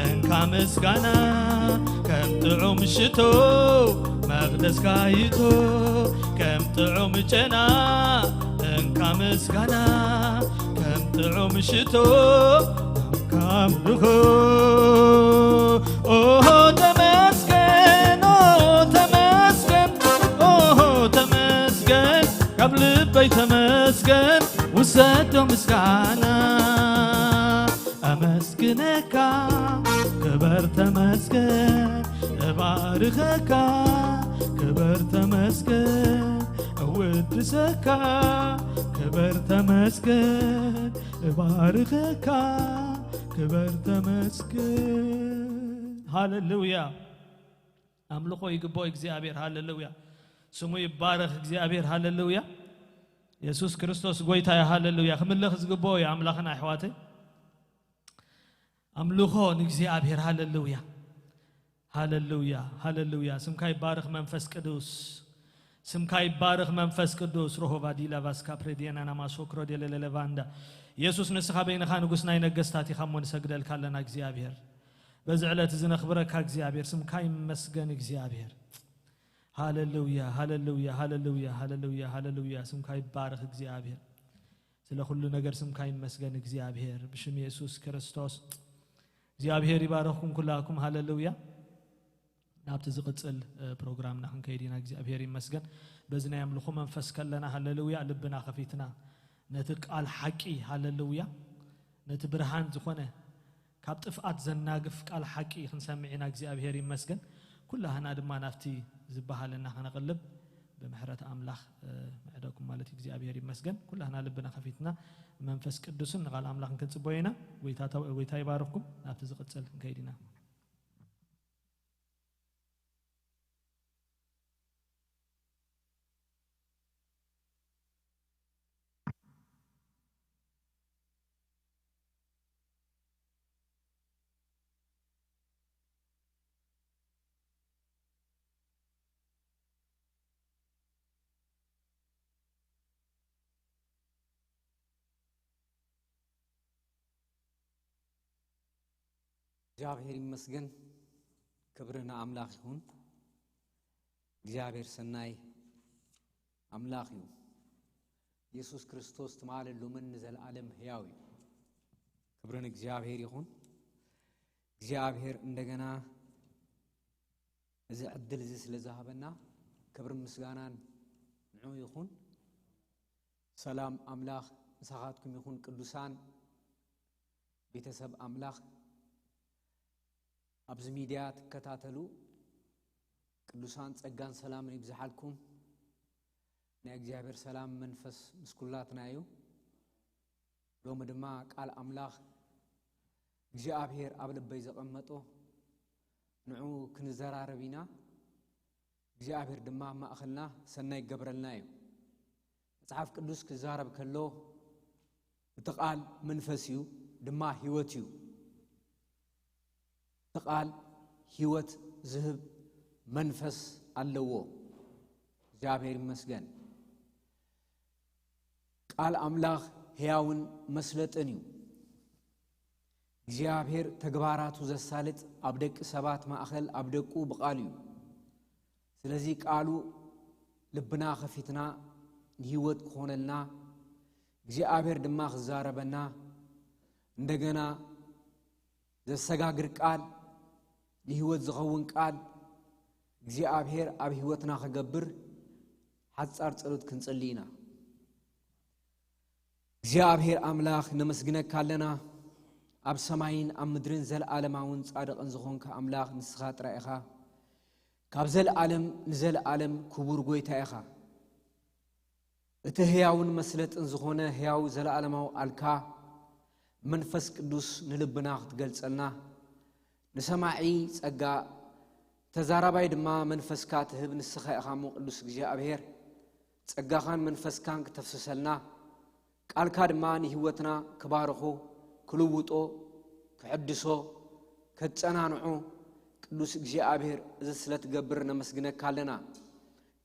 እንካ ምስጋና፣ ከም ጥዑም ሽቶ መቕደ ተስካይቶ ከም ጥዑም ጨና እንካ ምስጋና ከም ጥዑም ሽቶ ኣምካ ኣምልኾ። ኦሆ ተመስገን፣ ኦሆ ተመስገን፣ ኦሆ ተመስገን፣ ካብ ልበይ ተመስገን፣ ውሰዶ ምስጋና። ኣመስግነካ ክበር ተመስገን፣ እባርኸካ ክበር ተመስገን፣ እውድሰካ ክበር ተመስገን፣ እባርኸካ ክበር ተመስገን። ሃሌሉያ። ኣምልኾ ይግብኦ እግዚኣብሔር። ሃሌሉያ። ስሙ ይባረኽ እግዚኣብሔር። ሃሌሉያ። የሱስ ክርስቶስ ጎይታ እዩ። ሃሌሉያ። ክምለኽ ዝግብኦ እዩ ኣምላኽና ኣሕዋተይ። ኣምልኾ ንእግዚኣብሔር። ሃሌሉያ። ሃሌሉያ። ሃሌሉያ። ስምካ ይባረኽ መንፈስ ቅዱስ። ስምካ ይባረኽ መንፈስ ቅዱስ። ሮሆባ ዲላ ቫስካ ፕሬዲየና ናማሶክሮ ዴለለለ ቫንዳ። የሱስ ንስኻ በይንኻ ንጉስ ናይ ነገስታት ኢኻ እሞ ንሰግደልካ ኣለና እግዚኣብሔር። በዚ ዕለት እዚ ነኽብረካ እግዚኣብሔር። ስምካ ይመስገን እግዚኣብሔር። ሃሌሉያ፣ ሃሌሉያ፣ ሃሌሉያ፣ ሃሌሉያ፣ ሃሌሉያ። ስምካ ይባረኽ እግዚኣብሔር። ስለ ኩሉ ነገር ስምካ ይመስገን እግዚኣብሔር። ብሽም የሱስ ክርስቶስ እግዚኣብሔር ይባረኽኩም ኩላኩም። ሃሌሉያ። ናብቲ ዝቕጽል፣ እ፣ ፕሮግራምና ክንከይድ ኢና። እግዚኣብሔር ይመስገን። በዚ ናይ ኣምልኾ መንፈስ ከለና፣ ሃሌሉያ፣ ልብና ከፊትና ነቲ ቃል ሓቂ፣ ሃሌሉያ፣ ነቲ ብርሃን ዝኾነ ካብ ጥፍኣት ዘናግፍ ቃል ሓቂ ክንሰምዕ ኢና። እግዚኣብሔር ይመስገን። ኩላህና ድማ ናብቲ ዝበሃለና ከነቕልብ ብምሕረት ኣምላኽ፣ እ፣ ምዕደኩም ማለት እዩ። እግዚኣብሔር ይመስገን። ኩላህና ልብና ከፊትና መንፈስ ቅዱስን ንቓል ኣምላኽን ክንጽበዮ ኢና። ጎይታ ተ-፣ ጎይታ ይባርኽኩም። ናብቲ ዝቕጽል ክንከይድ ኢና። እግዚኣብሔር ይመስገን። ክብሪ ንኣምላኽ ይኹን። እግዚኣብሔር ሰናይ ኣምላኽ እዩ። የሱስ ክርስቶስ ትማልን ሎምን ንዘለኣለም ሕያው እዩ። ክብሪ ንእግዚኣብሔር ይኹን። እግዚኣብሔር እንደገና እዚ ዕድል እዚ ስለ ዝሃበና ክብርን ምስጋናን ንዑ ይኹን። ሰላም ኣምላኽ ምሳኻትኩም ይኹን። ቅዱሳን ቤተሰብ ኣምላኽ ኣብዚ ሚድያ ትከታተሉ ቅዱሳን ጸጋን ሰላምን ይብዝሓልኩም። ናይ እግዚኣብሔር ሰላም መንፈስ ምስ ኩላትና እዩ። ሎሚ ድማ ቃል ኣምላኽ እግዚኣብሔር ኣብ ልበይ ዘቐመጦ ንዑ ክንዘራረብ ኢና። እግዚኣብሔር ድማ ኣብ ማእኸልና ሰናይ ይገብረልና እዩ። መጽሓፍ ቅዱስ ክዛረብ ከሎ እቲ ቃል መንፈስ እዩ፣ ድማ ህይወት እዩ። እቲ ቃል ህይወት ዝህብ መንፈስ ኣለዎ። እግዚኣብሔር ይመስገን። ቃል ኣምላኽ ሕያውን መስለጥን እዩ። እግዚኣብሔር ተግባራቱ ዘሳልጥ ኣብ ደቂ ሰባት ማእኸል ኣብ ደቁ ብቃሉ እዩ። ስለዚ ቃሉ ልብና ከፊትና ንህይወት ክኾነልና እግዚኣብሔር ድማ ክዛረበና እንደገና ዘሰጋግር ቃል ንህይወት ዝኸውን ቃል እግዚኣብሔር ኣብ ህይወትና ክገብር ሓጻር ጸሎት ክንጽሊ ኢና። እግዚኣብሔር ኣምላኽ ነመስግነካ ኣለና። ኣብ ሰማይን ኣብ ምድርን ዘለዓለማውን ጻድቕን ዝኾንካ ኣምላኽ ንስኻ ጥራይ ኢኻ። ካብ ዘለዓለም ንዘለዓለም ክቡር ጎይታ ኢኻ። እቲ ህያውን መስለጥን ዝኾነ ህያው ዘለዓለማዊ ቃልካ መንፈስ ቅዱስ ንልብና ክትገልጸልና ንሰማዒ ጸጋ ተዛራባይ ድማ መንፈስካ ትህብ ንስኻ ኢኻ እሞ ቅዱስ እግዚኣብሔር ጸጋኻን መንፈስካን ክተፍስሰልና ቃልካ ድማ ንህይወትና ክባርኾ ክልውጦ ክሕድሶ ከጸናንዖ ቅዱስ እግዚኣብሔር እዚ ስለ ትገብር ነመስግነካ ኣለና።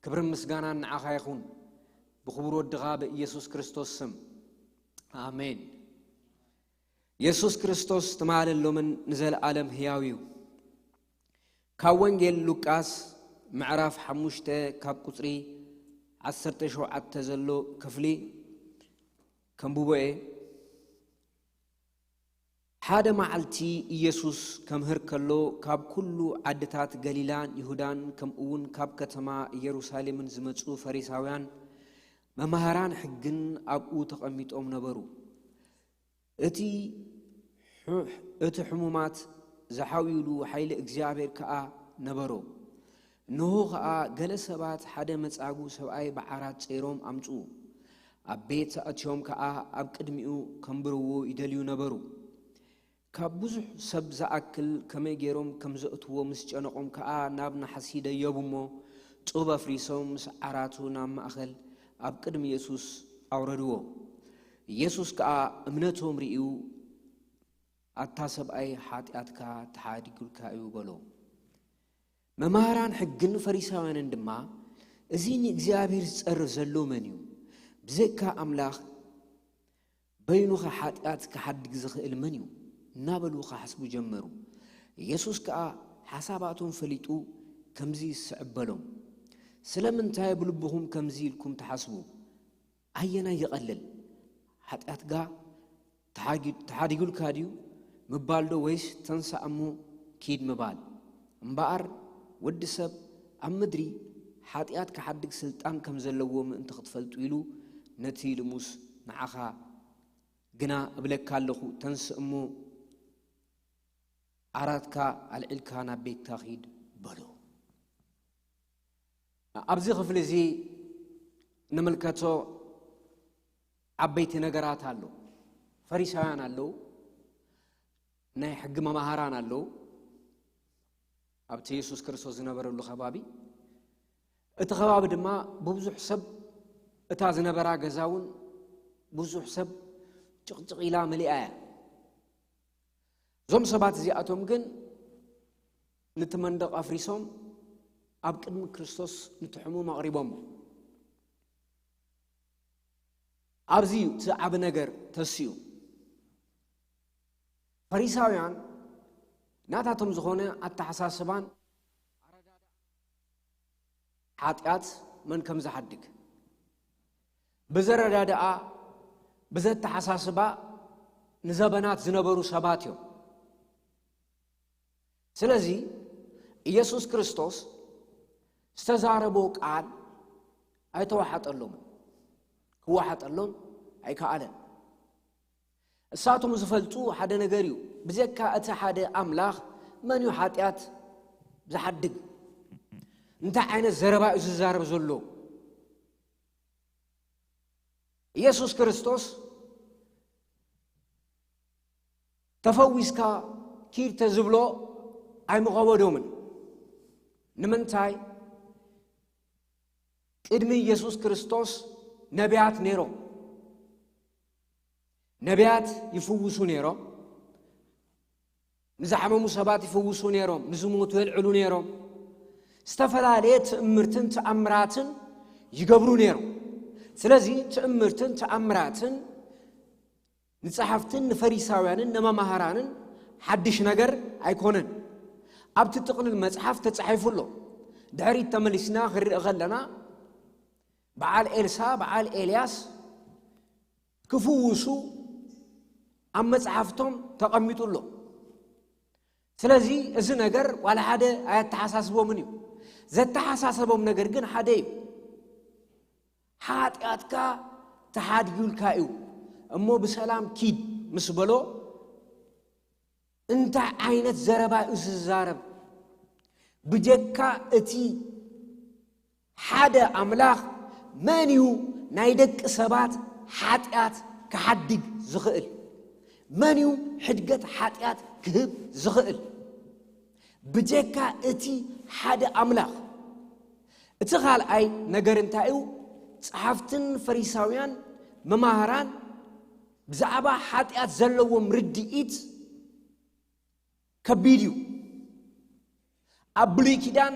ክብርን ምስጋናን ንዓኻ ይኹን ብኽቡር ወድኻ ብኢየሱስ ክርስቶስ ስም ኣሜን። የሱስ ክርስቶስ ትማልን ሎምን ንዘለኣለም ህያው እዩ። ካብ ወንጌል ሉቃስ ምዕራፍ ሓሙሽተ ካብ ቁጽሪ ዓሰርተ ሸውዓተ ዘሎ ክፍሊ ከንብቦ እየ። ሓደ መዓልቲ ኢየሱስ ከምህር ከሎ፣ ካብ ኩሉ ዓድታት ገሊላን ይሁዳን፣ ከምኡውን ካብ ከተማ ኢየሩሳሌምን ዝመጹ ፈሪሳውያን መማህራን ሕግን ኣብኡ ተቐሚጦም ነበሩ። እቲ ሑ-፣ እቲ ሕሙማት ዝሓውዩሉ ሓይሊ እግዚኣብሔር ከኣ ነበሮ። እንሆ ኸኣ ገለ ሰባት ሓደ መጻጉ ሰብኣይ ብዓራት ጸይሮም ኣምጽኡ። ኣብ ቤት ኣትዮም ከኣ ኣብ ቅድሚኡ ከንብርዎ ይደልዩ ነበሩ። ካብ ብዙሕ ሰብ ዝኣክል ከመይ ገይሮም ከም ዘእትዎ ምስ ጨነቖም ከኣ ናብ ናሕሲ ደየቡ እሞ ጡብ ኣፍሪሶም ምስ ዓራቱ ናብ ማእከል ኣብ ቅድሚ የሱስ ኣውረድዎ። የሱስ ከኣ እምነቶም ርእዩ ኣታ ሰብኣይ ሓጢኣትካ ተሓዲጉልካ እዩ በሎ። መማህራን ሕግን ፈሪሳውያንን ድማ እዚ ንእግዚኣብሔር ዝጸርፍ ዘሎ መን እዩ? ብዘይካ ኣምላኽ በይኑኸ ሓጢኣት ክሓድግ ዝኽእል መን እዩ? እናበሉ ክሓስቡ ጀመሩ። ኢየሱስ ከኣ ሓሳባቶም ፈሊጡ ከምዚ ይስዕብ በሎም። ስለምንታይ ብልብኹም ከምዚ ኢልኩም ትሓስቡ? ኣየናይ ይቐልል? ሓጢኣትካ ተሓጊ-፣ ተሓዲጉልካ ድዩ ምባል ዶ ወይስ ተንሳእ እሞ ኪድ ምባል? እምበኣር ወዲ ሰብ ኣብ ምድሪ ሓጢኣት ክሓድግ ስልጣን ከም ዘለዎ ምእንቲ ክትፈልጡ ኢሉ ነቲ ልሙስ ንዓኻ ግና እብለካ ኣለኹ፣ ተንስእ እሞ ዓራትካ ኣልዒልካ ናብ ቤትካ ኺድ በሎ። ኣብዚ ክፍሊ እዚ ንምልከቶ ዓበይቲ ነገራት ኣሎ። ፈሪሳውያን ኣለዉ፣ ናይ ሕጊ መማህራን ኣለዉ። ኣብቲ የሱስ ክርስቶስ ዝነበረሉ ከባቢ፣ እቲ ከባቢ ድማ ብብዙሕ ሰብ፣ እታ ዝነበራ ገዛ እውን ብዙሕ ሰብ ጭቕጭቕ ኢላ መሊኣ እያ። እዞም ሰባት እዚኣቶም ግን ነቲ መንደቕ ኣፍሪሶም ኣብ ቅድሚ ክርስቶስ ነቲ ሕሙም ኣቕሪቦሞ። ኣብዚ እዩ እቲ ዓቢ ነገር ተሲኡ። ፈሪሳውያን ናታቶም ዝኾነ ኣተሓሳስባን ሓጢኣት መን ከም ዝሓድግ ብዘረዳድኣ፣ ብዘተሓሳስባ ንዘበናት ዝነበሩ ሰባት እዮም። ስለዚ ኢየሱስ ክርስቶስ ዝተዛረቦ ቃል ኣይተዋሓጠሎምን፣ ክወሓጠሎም ኣይከኣለን። እሳቶም ዝፈልጡ ሓደ ነገር እዩ። ብዘካ እቲ ሓደ ኣምላኽ መን እዩ ሓጢኣት ዝሓድግ? እንታይ ዓይነት ዘረባ እዩ ዝዛረብ ዘሎ? ኢየሱስ ክርስቶስ ተፈዊስካ ኪድ ተዝብሎ ኣይምቐወዶምን። ንምንታይ? ቅድሚ ኢየሱስ ክርስቶስ ነቢያት ነይሮም። ነቢያት ይፍውሱ ነይሮም። ንዝሓመሙ ሰባት ይፍውሱ ነይሮም። ንዝሞቱ የልዕሉ ነይሮም። ዝተፈላለየ ትእምርትን ተኣምራትን ይገብሩ ነይሮም። ስለዚ ትእምርትን ተኣምራትን ንጸሓፍትን ንፈሪሳውያንን ንመማህራንን ሓድሽ ነገር ኣይኮነን። ኣብቲ ጥቕልል መጽሓፍ ተጻሒፉ ኣሎ። ድሕሪት ተመሊስና ክንርኢ ከለና፣ በዓል ኤልሳ፣ በዓል ኤልያስ ክፍውሱ ኣብ መጽሓፍቶም ተቐሚጡ ኣሎ። ስለዚ እዚ ነገር ዋላ ሓደ ኣየተሓሳስቦምን እዩ። ዘተሓሳሰቦም ነገር ግን ሓደ እዩ። ሓጢኣትካ ተሓዲጉልካ እዩ እሞ ብሰላም ኪድ ምስ በሎ፣ እንታይ ዓይነት ዘረባ እዩ ዝዛረብ? ብጀካ እቲ ሓደ ኣምላኽ መን እዩ ናይ ደቂ ሰባት ሓጢኣት ክሓድግ ዝኽእል? መን እዩ ሕድገት ሓጢኣት ክህብ ዝኽእል? ብጀካ እቲ ሓደ ኣምላኽ። እቲ ካልኣይ ነገር እንታይ እዩ? ጸሓፍትን ፈሪሳውያን መማህራን ብዛዕባ ሓጢኣት ዘለዎም ርድኢት ከቢድ እዩ። ኣብ ብሉይ ኪዳን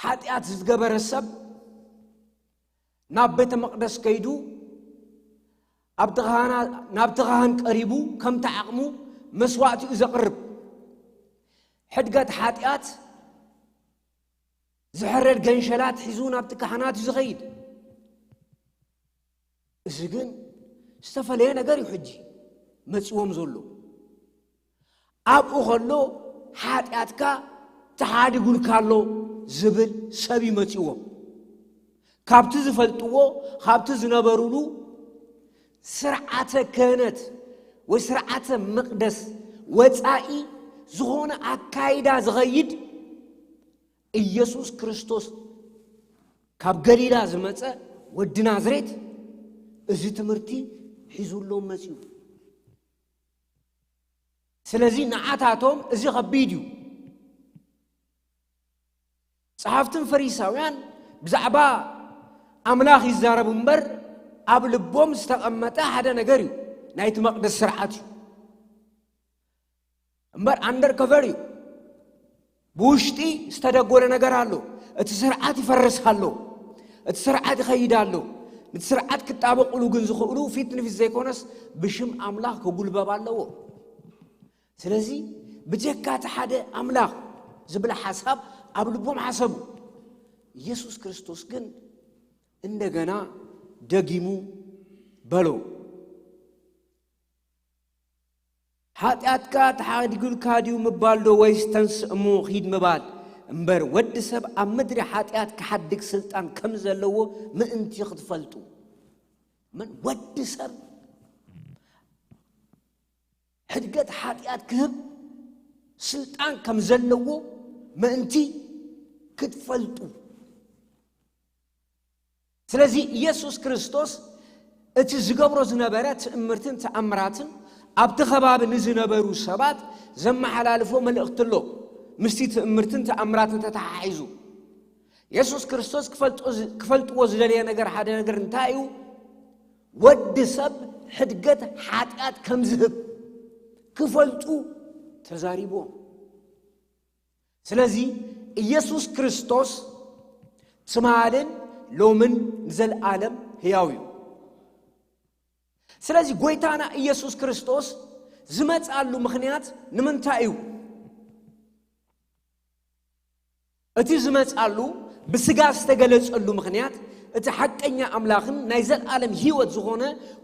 ሓጢኣት ዝገበረ ሰብ ናብ ቤተ መቕደስ ከይዱ ኣብቲ ካህና-፣ ናብቲ ካህን ቀሪቡ ከምቲ ዓቕሙ መስዋእቲ እዩ ዘቕርብ። ሕድገት ሓጢኣት ዝሕረድ ገንሸላት ሒዙ ናብቲ ካህናት እዩ ዝኸይድ። እዚ ግን ዝተፈለየ ነገር እዩ ሕጂ መጺዎም ዘሎ። ኣብኡ ከሎ ሓጢኣትካ ተሓዲጉልካ ኣሎ ዝብል ሰብ እዩ መጺዎም። ካብቲ ዝፈልጥዎ፣ ካብቲ ዝነበሩሉ ስርዓተ ክህነት ወይ ስርዓተ መቕደስ ወጻኢ ዝኾነ ኣካይዳ ዝኸይድ ኢየሱስ ክርስቶስ ካብ ገሊላ ዝመጸ ወዲ ናዝሬት እዚ ትምህርቲ ሒዙሎም መጺኡ። ስለዚ ንዓታቶም እዚ ከቢድ እዩ። ጸሓፍትን ፈሪሳውያን ብዛዕባ ኣምላኽ ይዛረቡ እምበር ኣብ ልቦም ዝተቐመጠ ሓደ ነገር እዩ፣ ናይቲ መቕደስ ስርዓት እዩ። እምበር ኣንደር ከቨር እዩ። ብውሽጢ ዝተደጎለ ነገር ኣሎ። እቲ ስርዓት ይፈርስ ኣሎ። እቲ ስርዓት ይኸይድ ኣሎ። ነቲ ስርዓት ክጣበቕሉ ግን ዝኽእሉ ፊት ንፊት ዘይኮነስ ብሽም ኣምላኽ ክጉልበብ ኣለዎ። ስለዚ ብጀካ እቲ ሓደ ኣምላኽ ዝብል ሓሳብ ኣብ ልቦም ሓሰቡ። ኢየሱስ ክርስቶስ ግን እንደገና ደጊሙ በሎ። ሓጢኣትካ ተሓዲጉልካ ድዩ ምባል ዶ ወይስ ተንስእ እሞ ኺድ ምባል? እምበር ወዲ ሰብ ኣብ ምድሪ ሓጢኣት ክሓድግ ስልጣን ከም ዘለዎ ምእንቲ ክትፈልጡ። ምን ወዲ ሰብ ሕድገት ሓጢኣት ክህብ ስልጣን ከም ዘለዎ ምእንቲ ክትፈልጡ። ስለዚ ኢየሱስ ክርስቶስ እቲ ዝገብሮ ዝነበረ ትእምርትን ተኣምራትን ኣብቲ ከባቢ ንዝነበሩ ሰባት ዘመሓላልፎ መልእኽቲ ኣሎ። ምስቲ ትእምርትን ተኣምራትን ተተሓሒዙ ኢየሱስ ክርስቶስ ክፈልጦ ዝ-፣ ክፈልጥዎ ዝደለየ ነገር ሓደ ነገር እንታይ እዩ? ወዲ ሰብ ሕድገት ሓጢኣት ከም ዝህብ ክፈልጡ ተዛሪብዎም። ስለዚ ኢየሱስ ክርስቶስ ትማልን ሎምን ንዘለኣለም ህያው እዩ። ስለዚ ጎይታና ኢየሱስ ክርስቶስ ዝመጻሉ ምኽንያት ንምንታይ እዩ? እቲ ዝመጻሉ ብስጋ ዝተገለጸሉ ምኽንያት እቲ ሓቀኛ ኣምላኽን ናይ ዘለኣለም ህይወት ዝኾነ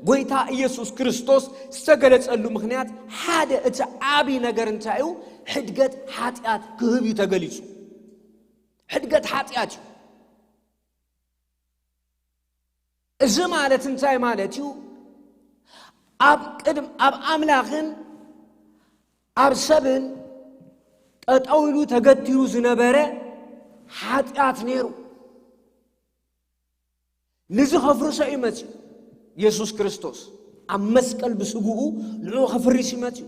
ጎይታ ኢየሱስ ክርስቶስ ዝተገለጸሉ ምኽንያት ሓደ እቲ ዓቢ ነገር እንታይ እዩ? ሕድገት ሓጢኣት ክህብ እዩ ተገሊጹ። ሕድገት ሓጢኣት እዩ። እዚ ማለት እንታይ ማለት እዩ? ኣብ ቅድም-፣ ኣብ ኣምላኽን ኣብ ሰብን ጠጠው ኢሉ ተገቲሩ ዝነበረ ሓጢኣት ነይሩ። ንዚ ከፍርሶ እዩ መጺኡ። ኢየሱስ ክርስቶስ ኣብ መስቀል ብስግኡ ንዕኡ ከፍርስ እዩ መጺኡ።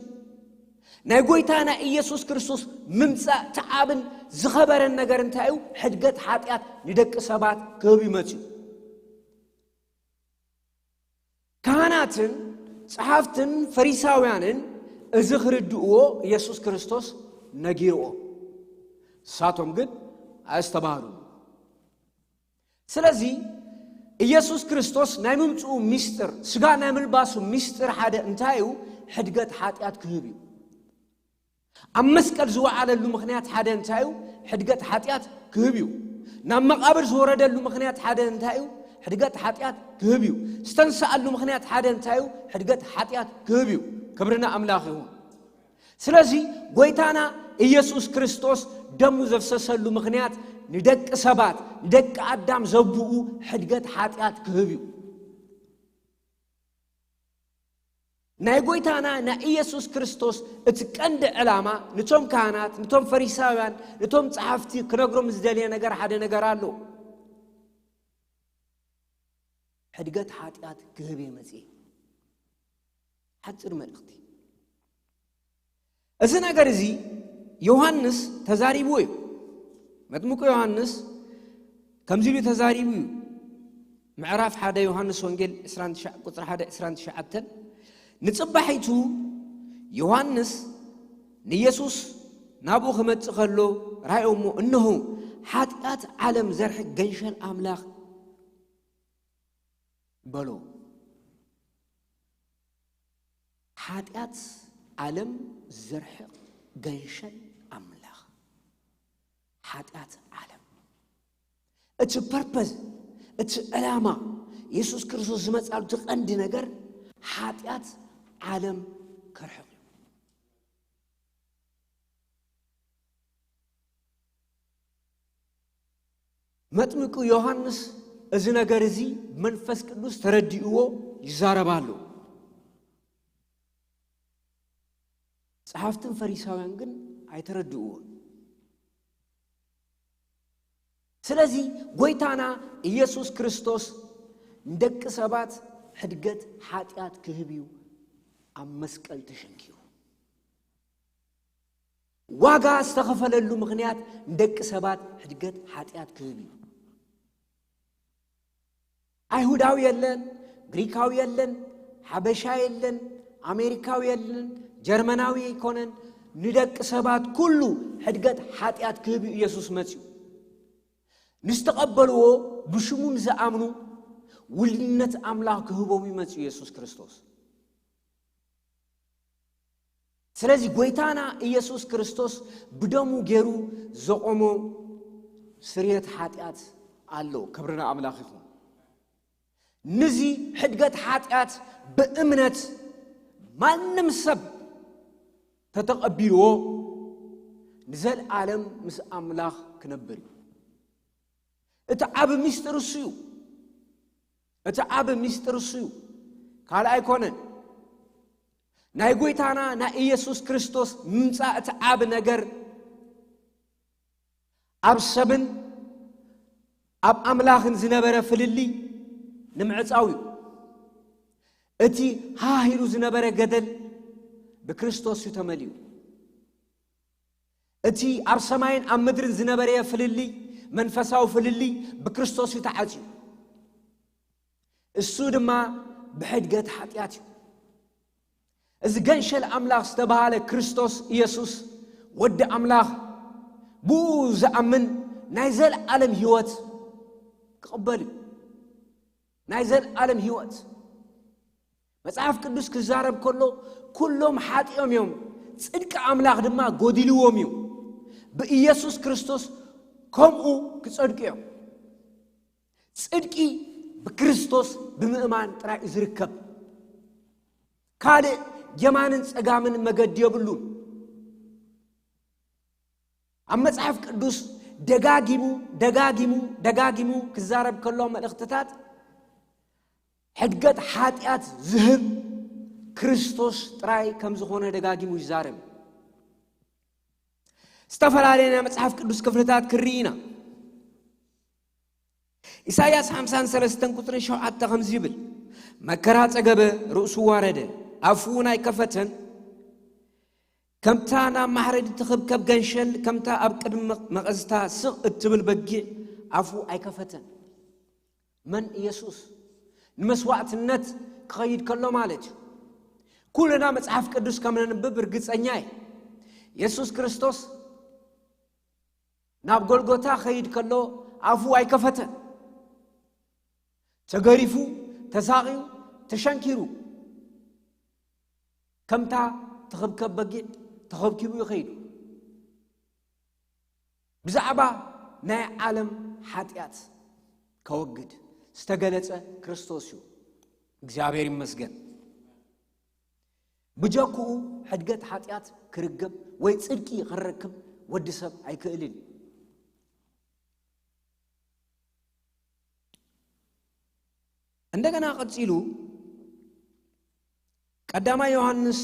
ናይ ጎይታ ናይ ኢየሱስ ክርስቶስ ምምጻእ እቲ ዓብን ዝኸበረን ነገር እንታይ እዩ? ሕድገት ሓጢኣት ንደቂ ሰባት ክህብ እዩ መጺኡ። ካህናትን ጸሓፍትን ፈሪሳውያንን እዚ ክርድእዎ ኢየሱስ ክርስቶስ ነጊርዎ። ንሳቶም ግን ኣስተባህሉ። ስለዚ ኢየሱስ ክርስቶስ ናይ ምምጽኡ ሚስጥር፣ ስጋ ናይ ምልባሱ ሚስጥር ሓደ እንታይ እዩ? ሕድገት ሓጢኣት ክህብ እዩ። ኣብ መስቀል ዝወዓለሉ ምኽንያት ሓደ እንታይ እዩ? ሕድገት ሓጢኣት ክህብ እዩ። ናብ መቓብር ዝወረደሉ ምኽንያት ሓደ እንታይ እዩ? ሕድገት ሓጢኣት ክህብ እዩ። ዝተንስኣሉ ምኽንያት ሓደ እንታይ እዩ? ሕድገት ሓጢኣት ክህብ እዩ። ክብርና ኣምላኽ ይኹን። ስለዚ ጎይታና ኢየሱስ ክርስቶስ ደሙ ዘፍሰሰሉ ምኽንያት ንደቂ ሰባት፣ ንደቂ ኣዳም ዘብኡ ሕድገት ሓጢኣት ክህብ እዩ። ናይ ጎይታና ናይ ኢየሱስ ክርስቶስ እቲ ቀንዲ ዕላማ ንቶም ካህናት፣ ንቶም ፈሪሳውያን፣ ንቶም ጸሓፍቲ ክነግሮም ዝደልየ ነገር ሓደ ነገር ኣሎ። ሕድገት ሓጢኣት ክህብ እየ መጺኤ። ሓጺር መልእኽቲ። እዚ ነገር እዚ ዮሃንስ ተዛሪብዎ እዩ። መጥምቁ ዮሃንስ ከምዚ ኢሉ ተዛሪቡ እዩ። ምዕራፍ ሓደ ዮሃንስ ወንጌል ዕስራን ትሽዓን ቁጽሪ ሓደ ዕስራን ትሽዓተን፣ ንጽባሒቱ ዮሃንስ ንየሱስ ናብኡ ክመጽእ ከሎ ረኣዮ እሞ፣ እንሆ፣ ሓጢኣት ዓለም ዘርሕቕ ገንሸል ኣምላኽ በሎ። ሓጢኣት ዓለም ዘርሕቕ ገንሸል ኣምላኽ። ሓጢኣት ዓለም። እቲ ፐርፐዝ፣ እቲ ዕላማ፣ የሱስ ክርስቶስ ዝመጻሉ እቲ ቀንዲ ነገር ሓጢኣት ዓለም ከርሕቕ እዩ። መጥምቁ ዮሃንስ እዚ ነገር እዚ መንፈስ ቅዱስ ተረዲእዎ ይዛረብ ኣሎ። ጸሓፍትን ፈሪሳውያን ግን ኣይተረድእዎን። ስለዚ ጎይታና ኢየሱስ ክርስቶስ ንደቂ ሰባት ሕድገት ሓጢኣት ክህብ እዩ ኣብ መስቀል ተሸንኪሩ። ዋጋ ዝተኸፈለሉ ምኽንያት ንደቂ ሰባት ሕድገት ሓጢኣት ክህብ እዩ። ኣይሁዳዊ የለን፣ ግሪካዊ የለን፣ ሓበሻ የለን፣ ኣሜሪካዊ የለን፣ ጀርመናዊ ኣይኮነን። ንደቂ ሰባት ኩሉ ሕድገት ሓጢኣት ክህብ እዩ ኢየሱስ መጺኡ። ንዝተቐበልዎ፣ ብሽሙ ንዝኣምኑ ውልድነት ኣምላኽ ክህቦም እዩ መጺኡ ኢየሱስ ክርስቶስ። ስለዚ ጎይታና ኢየሱስ ክርስቶስ ብደሙ ገይሩ ዘቆሞ ስርየት ሓጢኣት ኣሎ። ክብሪ ንኣምላኽ ይኹን። ንዚ ሕድገት ሓጢኣት ብእምነት ማንም ሰብ ተተቐቢልዎ ንዘለኣለም ምስ ኣምላኽ ክነብር እዩ። እቲ ዓቢ ምስጢር እሱ እዩ። እቲ ዓቢ ምስጢር እሱ እዩ። ካልእ ኣይኮነን። ናይ ጎይታና ናይ ኢየሱስ ክርስቶስ ምምጻእ እቲ ዓቢ ነገር ኣብ ሰብን ኣብ ኣምላኽን ዝነበረ ፍልልይ ንምዕጻው እዩ። እቲ ሃህ ኢሉ ዝነበረ ገደል ብክርስቶስ እዩ ተመሊኡ። እቲ ኣብ ሰማይን ኣብ ምድርን ዝነበረ ፍልልይ፣ መንፈሳዊ ፍልልይ ብክርስቶስ እዩ ተዓጽዩ። እሱ ድማ ብሕድገት ሓጢኣት እዩ። እዚ ገንሸል ኣምላኽ ዝተባህለ ክርስቶስ ኢየሱስ ወዲ ኣምላኽ ብኡ ዝኣምን ናይ ዘለኣለም ህይወት ክቕበል እዩ። ናይ ዘለኣለም ህይወት። መጽሓፍ ቅዱስ ክዛረብ ከሎ፣ "ኩሎም ሓጢኦም እዮም፣ ጽድቂ ኣምላኽ ድማ ጎዲልዎም እዩ። ብኢየሱስ ክርስቶስ ከምኡ ክጸድቁ እዮም።" ጽድቂ ብክርስቶስ ብምእማን ጥራይ እዩ ዝርከብ። ካልእ የማንን ጸጋምን መገዲ የብሉን። ኣብ መጽሓፍ ቅዱስ ደጋጊሙ፣ ደጋጊሙ፣ ደጋጊሙ ክዛረብ ከሎ፣ መልእኽትታት ሕድገት ሓጢኣት ዝህብ ክርስቶስ ጥራይ ከም ዝኾነ ደጋጊሙ ይዛረብ። ዝተፈላለየ ናይ መጽሓፍ ቅዱስ ክፍልታት ክርኢ ኢና። ኢሳይያስ ሓምሳን ሰለስተን ቁጽሪ ሸውዓተ ከምዚ ይብል፣ "መከራ ጸገበ፣ ርእሱ ዋረደ፣ ኣፉ እውን ኣይከፈተን። ከምታ ናብ ማሕረዲ ትኽብከብ ገንሸል፣ ከምታ ኣብ ቅድሚ መቐዝታ ስቕ እትብል በጊዕ ኣፉ ኣይከፈተን።" መን? ኢየሱስ። ንመስዋዕትነት ክኸይድ ከሎ ማለት እዩ። ኩልና መጽሓፍ ቅዱስ ከም ነንብብ ርግጸኛ እየ። የሱስ ክርስቶስ ናብ ጎልጎታ ኸይድ ከሎ ኣፉ ኣይከፈተን። ተገሪፉ፣ ተሳቒዩ፣ ተሸንኪሩ፣ ከምታ ትኽብከብ በጊዕ ተኸብኪቡ እዩ ኸይዱ። ብዛዕባ ናይ ዓለም ሓጢኣት ከወግድ ዝተገለጸ ክርስቶስ እዩ። እግዚኣብሔር ይመስገን። ብጀክኡ ሕድገት ሓጢኣት ክርገብ ወይ ጽድቂ ክረክብ ወዲ ሰብ ኣይክእልን እዩ። እንደገና ቀጺሉ ቀዳማይ ዮሃንስ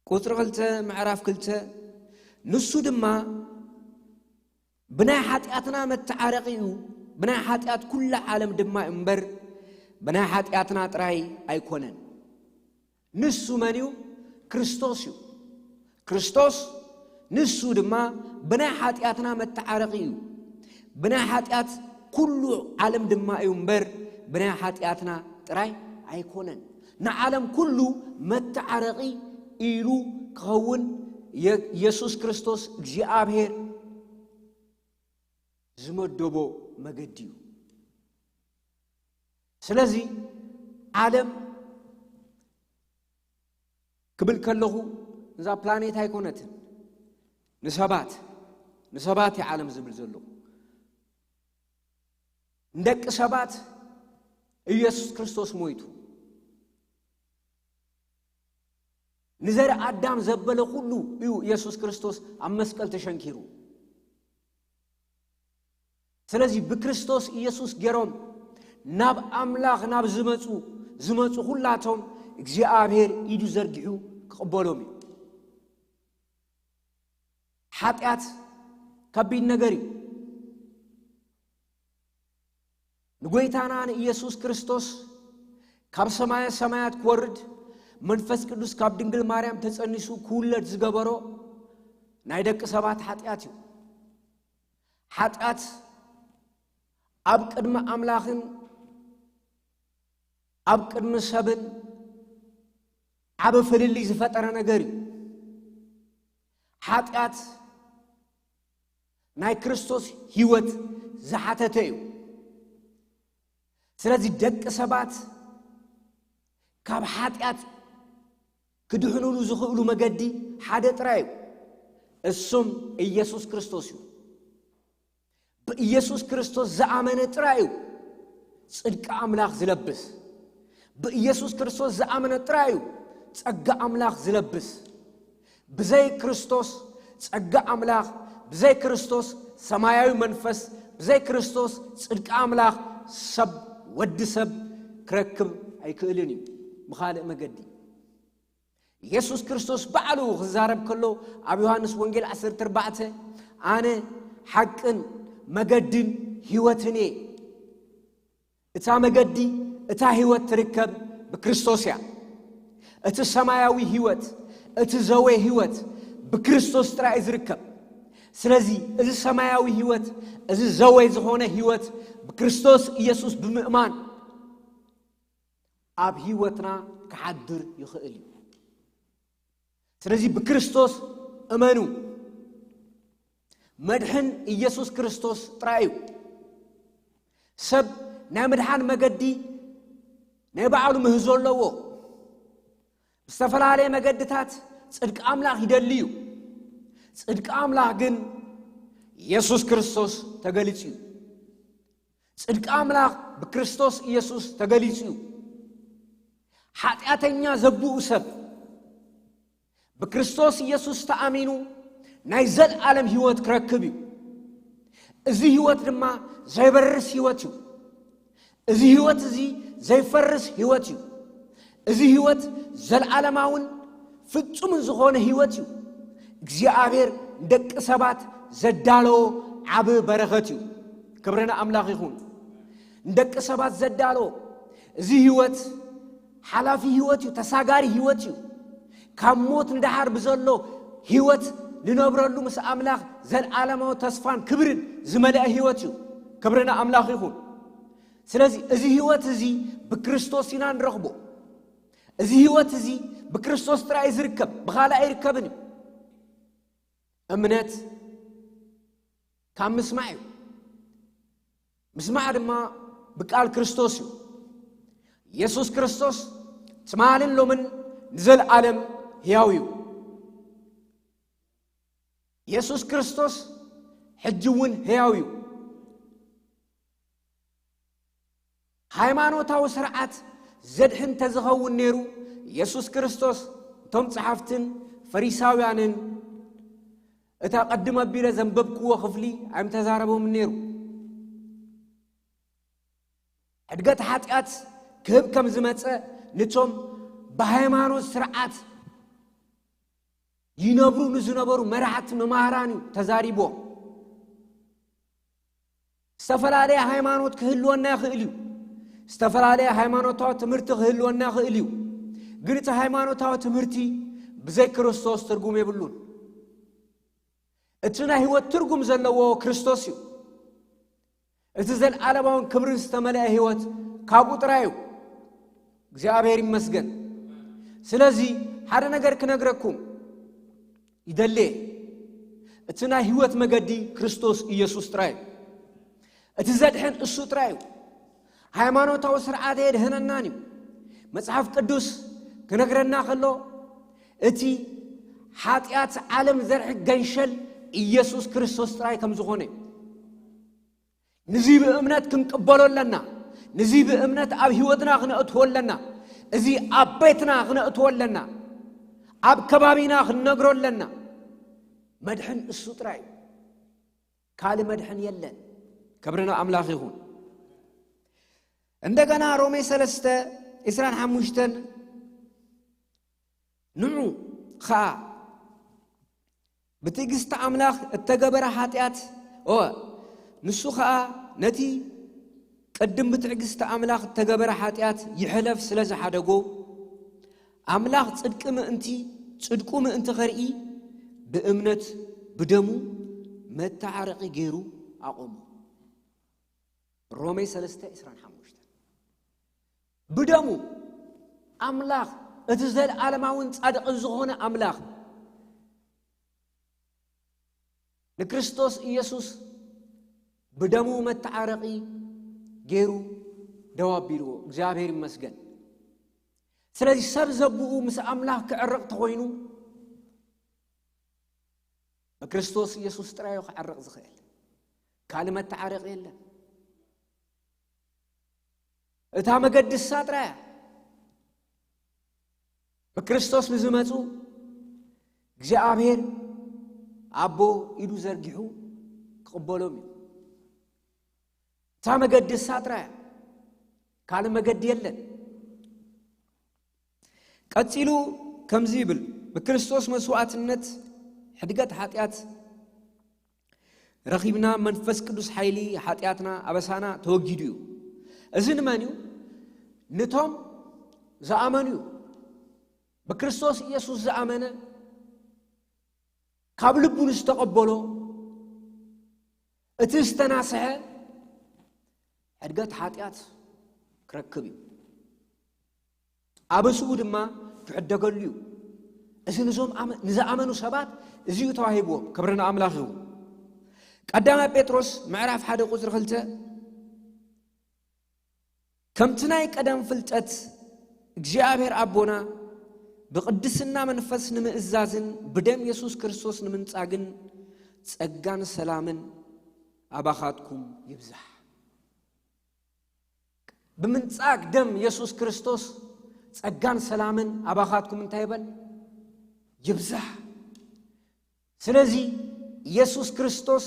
ቁጽሪ ክልተ ምዕራፍ ክልተ፣ "ንሱ ድማ ብናይ ሓጢኣትና መተዓረቒ እዩ፣ ብናይ ሓጢኣት ኩላ ዓለም ድማ እዩ እምበር፣ ብናይ ሓጢኣትና ጥራይ ኣይኮነን።" ንሱ መን እዩ? ክርስቶስ እዩ። ክርስቶስ ንሱ ድማ ብናይ ሓጢኣትና መተዓረቒ እዩ። ብናይ ሓጢኣት ኩሉ ዓለም ድማ እዩ እምበር፣ ብናይ ሓጢኣትና ጥራይ ኣይኮነን። ንዓለም ኩሉ መተዓረቒ ኢሉ ክኸውን የ-፣ የሱስ ክርስቶስ እግዚኣብሔር ዝመደቦ መገዲ እዩ። ስለዚ ዓለም ክብል ከለኹ፣ እዛ ፕላኔት ኣይኮነትን። ንሰባት፣ ንሰባት እዩ ዓለም ዝብል ዘለኹ። ንደቂ ሰባት ኢየሱስ ክርስቶስ ሞይቱ። ንዘር ኣዳም ዘበለ ኩሉ እዩ ኢየሱስ ክርስቶስ ኣብ መስቀል ተሸንኪሩ። ስለዚ ብክርስቶስ ኢየሱስ ገይሮም ናብ ኣምላኽ ናብ ዝመጹ ዝመጹ ኩላቶም እግዚኣብሔር ኢዱ ዘርጊሑ ክቕበሎም እዩ። ሓጢኣት ከቢድ ነገር እዩ። ንጎይታና ንኢየሱስ ክርስቶስ ካብ ሰማየ ሰማያት ክወርድ መንፈስ ቅዱስ ካብ ድንግል ማርያም ተጸኒሱ ክውለድ ዝገበሮ ናይ ደቂ ሰባት ሓጢኣት እዩ። ሓጢኣት ኣብ ቅድሚ ኣምላኽን ኣብ ቅድሚ ሰብን ዓቢ ፍልልይ ዝፈጠረ ነገር እዩ። ሓጢኣት ናይ ክርስቶስ ህይወት ዝሓተተ እዩ። ስለዚ ደቂ ሰባት ካብ ሓጢኣት ክድሕኑሉ ዝኽእሉ መገዲ ሓደ ጥራይ እዩ። እሱም ኢየሱስ ክርስቶስ እዩ። ብኢየሱስ ክርስቶስ ዝኣመነ ጥራይ እዩ ጽድቂ ኣምላኽ ዝለብስ። ብኢየሱስ ክርስቶስ ዝኣመነ ጥራይ እዩ ጸጋ ኣምላኽ ዝለብስ። ብዘይ ክርስቶስ ጸጋ ኣምላኽ፣ ብዘይ ክርስቶስ ሰማያዊ መንፈስ፣ ብዘይ ክርስቶስ ጽድቂ ኣምላኽ ሰብ፣ ወዲ ሰብ ክረክብ ኣይክእልን እዩ ብኻልእ መገዲ። ኢየሱስ ክርስቶስ ባዕሉ ክዛረብ ከሎ ኣብ ዮሃንስ ወንጌል ዓሰርተ ኣርባዕተ፣ "ኣነ ሓቅን መገድን ህይወትን እየ።" እታ መገዲ፣ እታ ህይወት ትርከብ ብክርስቶስ እያ። እቲ ሰማያዊ ህይወት፣ እቲ ዘወይ ህይወት ብክርስቶስ ጥራይ እዩ ዝርከብ። ስለዚ እዚ ሰማያዊ ህይወት፣ እዚ ዘወይ ዝኾነ ህይወት ብክርስቶስ ኢየሱስ ብምእማን ኣብ ህይወትና ክሓድር ይኽእል እዩ። ስለዚ ብክርስቶስ እመኑ። መድሕን ኢየሱስ ክርስቶስ ጥራይ እዩ። ሰብ ናይ ምድሓን መገዲ ናይ ባዕሉ ምህዞ ኣለዎ። ብዝተፈላለየ መገድታት ጽድቂ ኣምላኽ ይደሊ እዩ። ጽድቂ ኣምላኽ ግን ኢየሱስ ክርስቶስ ተገሊጹ እዩ። ጽድቂ ኣምላኽ ብክርስቶስ ኢየሱስ ተገሊጹ እዩ። ሓጢኣተኛ ዘብኡ ሰብ ብክርስቶስ ኢየሱስ ተኣሚኑ ናይ ዘለዓለም ህይወት ክረክብ እዩ። እዚ ህይወት ድማ ዘይበርስ ህይወት እዩ። እዚ ህይወት እዚ ዘይፈርስ ህይወት እዩ። እዚ ህይወት ዘለዓለማውን ፍጹምን ዝኾነ ህይወት እዩ። እግዚኣብሔር ንደቂ ሰባት ዘዳለዎ ዓቢ በረኸት እዩ። ክብሪ ንኣምላኽ ይኹን። ንደቂ ሰባት ዘዳለዎ እዚ ህይወት ሓላፊ ህይወት እዩ፣ ተሳጋሪ ህይወት እዩ። ካብ ሞት ንደሓር ብዘሎ ህይወት ንነብረሉ ምስ ኣምላኽ ዘለዓለማዊ ተስፋን ክብርን ዝመልአ ህይወት እዩ። ክብሪ ንኣምላኽ ይኹን። ስለዚ እዚ ህይወት እዚ ብክርስቶስ ኢና ንረኽቦ። እዚ ህይወት እዚ ብክርስቶስ ጥራይ እዩ ዝርከብ፣ ብኻልእ ኣይርከብን እዩ። እምነት ካብ ምስማዕ እዩ። ምስማዕ ድማ ብቃል ክርስቶስ እዩ። ኢየሱስ ክርስቶስ ትማልን ሎምን ንዘለዓለም ሕያው እዩ። ኢየሱስ ክርስቶስ ሕጂ እውን ሕያው እዩ። ሃይማኖታዊ ስርዓት ዘድሕን ተዝኸውን ነይሩ፣ ኢየሱስ ክርስቶስ እቶም ጸሓፍትን ፈሪሳውያንን እታ ቀድም ኣቢለ ዘንበብክዎ ክፍሊ ኣይምተዛረቦምን ነይሩ። ሕድገት ሓጢኣት ክህብ ከም ዝመጸ ንቶም ብሃይማኖት ስርዓት ይነብሩ ንዝነበሩ መራሕቲ መማህራን እዩ ተዛሪቦም። ዝተፈላለየ ሃይማኖት ክህልወና ይኽእል እዩ። ዝተፈላለየ ሃይማኖታዊ ትምህርቲ ክህልወና ይኽእል እዩ። ግን እቲ ሃይማኖታዊ ትምህርቲ ብዘይ ክርስቶስ ትርጉም የብሉን። እቲ ናይ ህይወት ትርጉም ዘለዎ ክርስቶስ እዩ። እቲ ዘለዓለማውን ክብርን ዝተመልአ ህይወት ካብኡ ጥራይ እዩ። እግዚኣብሔር ይመስገን። ስለዚ ሓደ ነገር ክነግረኩም ይደልየ። እቲ ናይ ህይወት መገዲ ክርስቶስ ኢየሱስ ጥራይ እዩ። እቲ ዘድሕን እሱ ጥራይ እዩ። ሃይማኖታዊ ስርዓት ኣየድህነናን እዩ። መጽሓፍ ቅዱስ ክነግረና ከሎ እቲ ሓጢኣት ዓለም ዘርሕቅ ገንሸል ኢየሱስ ክርስቶስ ጥራይ ከም ዝኾነ እዩ። ንዚ ብእምነት ክንቅበሎ ኣለና። ንዚ ብእምነት ኣብ ህይወትና ክነእትዎ ኣለና። እዚ ኣብ ቤትና ክነእትዎ ኣለና። ኣብ ከባቢና ክንነግሮ ኣለና። መድሕን እሱ ጥራይ እዩ። ካልእ መድሕን የለን። ክብሪ ንኣምላኽ ይኹን። እንደገና ሮሜ ሰለስተ ዕስራን ሓሙሽተን ንዑ ኸኣ ብትዕግስቲ ኣምላኽ እተገበረ ሓጢኣት፣ ኦ፣ ንሱ ኸኣ ነቲ ቅድም ብትዕግስቲ ኣምላኽ እተገበረ ሓጢኣት ይሕለፍ ስለ ዝሓደጎ፣ ኣምላኽ ጽድቂ ምእንቲ፣ ጽድቁ ምእንቲ ኸርኢ ብእምነት ብደሙ መተዓረቒ ገይሩ ኣቖሞ። ሮሜ ሰለስተ ዕስራን ሓሙሽተን። ብደሙ ኣምላኽ፣ እቲ ዘለዓለማውን ጻድቕን ዝኾነ ኣምላኽ፣ ንክርስቶስ ኢየሱስ ብደሙ መተዓረቒ ገይሩ ደው ኣቢልዎ። እግዚኣብሔር ይመስገን። ስለዚ ሰብ ዘብኡ ምስ ኣምላኽ ክዕረቕ ተኾይኑ፣ ብክርስቶስ ኢየሱስ ጥራይ እዩ ክዕረቕ ዝኽእል። ካልእ መተዓረቒ የለን። እታ መገዲ እሳ ጥራይ እያ። ብክርስቶስ ንዝመጹ እግዚኣብሔር ኣቦ ኢዱ ዘርጊሑ ክቕበሎም እዩ። እታ መገዲ እሳ ጥራይ እያ። ካልእ መገዲ የለን። ቀጺሉ ከምዚ ይብል፣ ብክርስቶስ መስዋዕትነት ሕድገት ሓጢኣት ረኺብና፣ መንፈስ ቅዱስ ሓይሊ ሓጢኣትና ኣበሳና ተወጊዱ እዩ። እዚ ንመን እዩ? ንቶም ዝኣመኑ እዩ። ብክርስቶስ ኢየሱስ ዝኣመነ፣ ካብ ልቡ ንዝተቐበሎ፣ እቲ ዝተናስሐ ሕድገት ሓጢኣት ክረክብ እዩ። ኣበስኡ ድማ ክሕደገሉ እዩ። እዚ ንዞም ኣመ-፣ ንዝኣመኑ ሰባት እዚ እዩ ተዋሂብዎም። ክብሪ ንኣምላኽ ይኹን። ቀዳማይ ጴጥሮስ ምዕራፍ ሓደ ቁጽሪ ክልተ፣ ከምቲ ናይ ቀደም ፍልጠት እግዚኣብሔር ኣቦና ብቅድስና መንፈስ ንምእዛዝን ብደም የሱስ ክርስቶስ ንምንጻግን ጸጋን ሰላምን ኣባኻትኩም ይብዛሕ። ብምንጻግ ደም የሱስ ክርስቶስ ጸጋን ሰላምን ኣባኻትኩም እንታይ ይበል? ይብዛሕ። ስለዚ የሱስ ክርስቶስ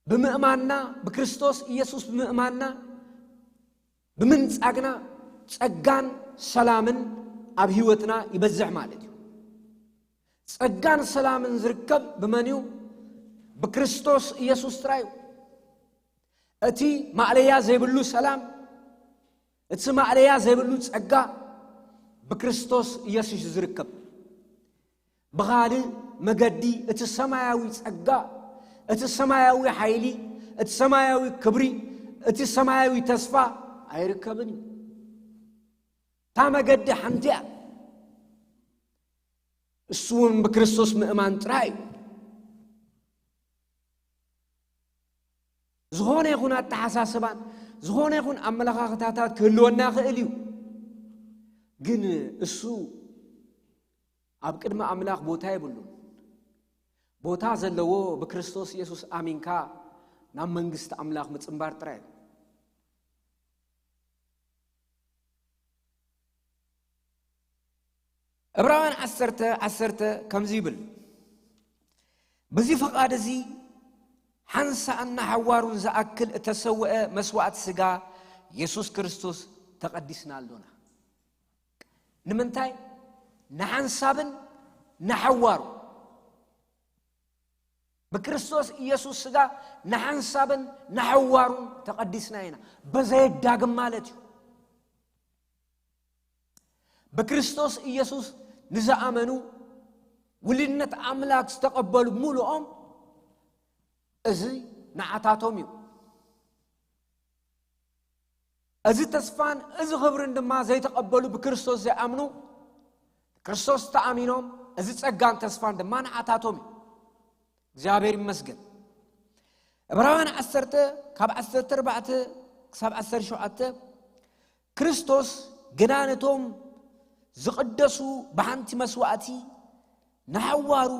ብምእማንና፣ ብክርስቶስ ኢየሱስ ብምእማንና፣ ብምንጻግና ጸጋን ሰላምን ኣብ ህይወትና ይበዝሕ ማለት እዩ። ጸጋን ሰላምን ዝርከብ ብመን እዩ? ብክርስቶስ ኢየሱስ ጥራይ እዩ። እቲ ማእለያ ዘይብሉ ሰላም፣ እቲ ማእለያ ዘይብሉ ጸጋ ብክርስቶስ ኢየሱስ እዩ ዝርከብ። ብኻልእ መገዲ እቲ ሰማያዊ ጸጋ፣ እቲ ሰማያዊ ሓይሊ፣ እቲ ሰማያዊ ክብሪ፣ እቲ ሰማያዊ ተስፋ ኣይርከብን እዩ። እታ መገዲ ሓንቲ እያ። እሱ እውን ብክርስቶስ ምእማን ጥራይ እዩ። ዝኾነ ይኹን ኣተሓሳስባን ዝኾነ ይኹን ኣመለኻኽታታት ክህልወና ይኽእል እዩ። ግን እሱ ኣብ ቅድሚ ኣምላኽ ቦታ የብሉን። ቦታ ዘለዎ ብክርስቶስ ኢየሱስ ኣሚንካ ናብ መንግስቲ ኣምላኽ ምጽንባር ጥራይ እዩ። ዕብራውያን ዓሰርተ ዓሰርተ ከምዚ ይብል፣ በዚ ፍቓድ እዚ ሓንሳእን ንሓዋሩን ዝኣክል እተሰውአ መስዋእቲ ስጋ የሱስ ክርስቶስ ተቐዲስና ኣሎና። ንምንታይ? ንሓንሳብን ንሓዋሩ። ብክርስቶስ ኢየሱስ ስጋ ንሓንሳብን ንሓዋሩን ተቐዲስና ኢና። በዘየዳግም ማለት እዩ። ብክርስቶስ ኢየሱስ ንዝኣመኑ፣ ውልድነት ኣምላኽ ዝተቐበሉ ብምሉኦም እዚ ንዓታቶም እዩ። እዚ ተስፋን እዚ ክብርን ድማ ዘይተቐበሉ፣ ብክርስቶስ ዘይኣምኑ፣ ክርስቶስ ተኣሚኖም፣ እዚ ጸጋን ተስፋን ድማ ንዓታቶም እዩ። እግዚኣብሔር ይመስገን። ዕብራውያን ዓሰርተ ካብ ዓሰርተ ኣርባዕተ ክሳብ ዓሰርተ ሸውዓተ፣ ክርስቶስ ግና ነቶም ዝቕደሱ ብሓንቲ መስዋእቲ ንሓዋሩ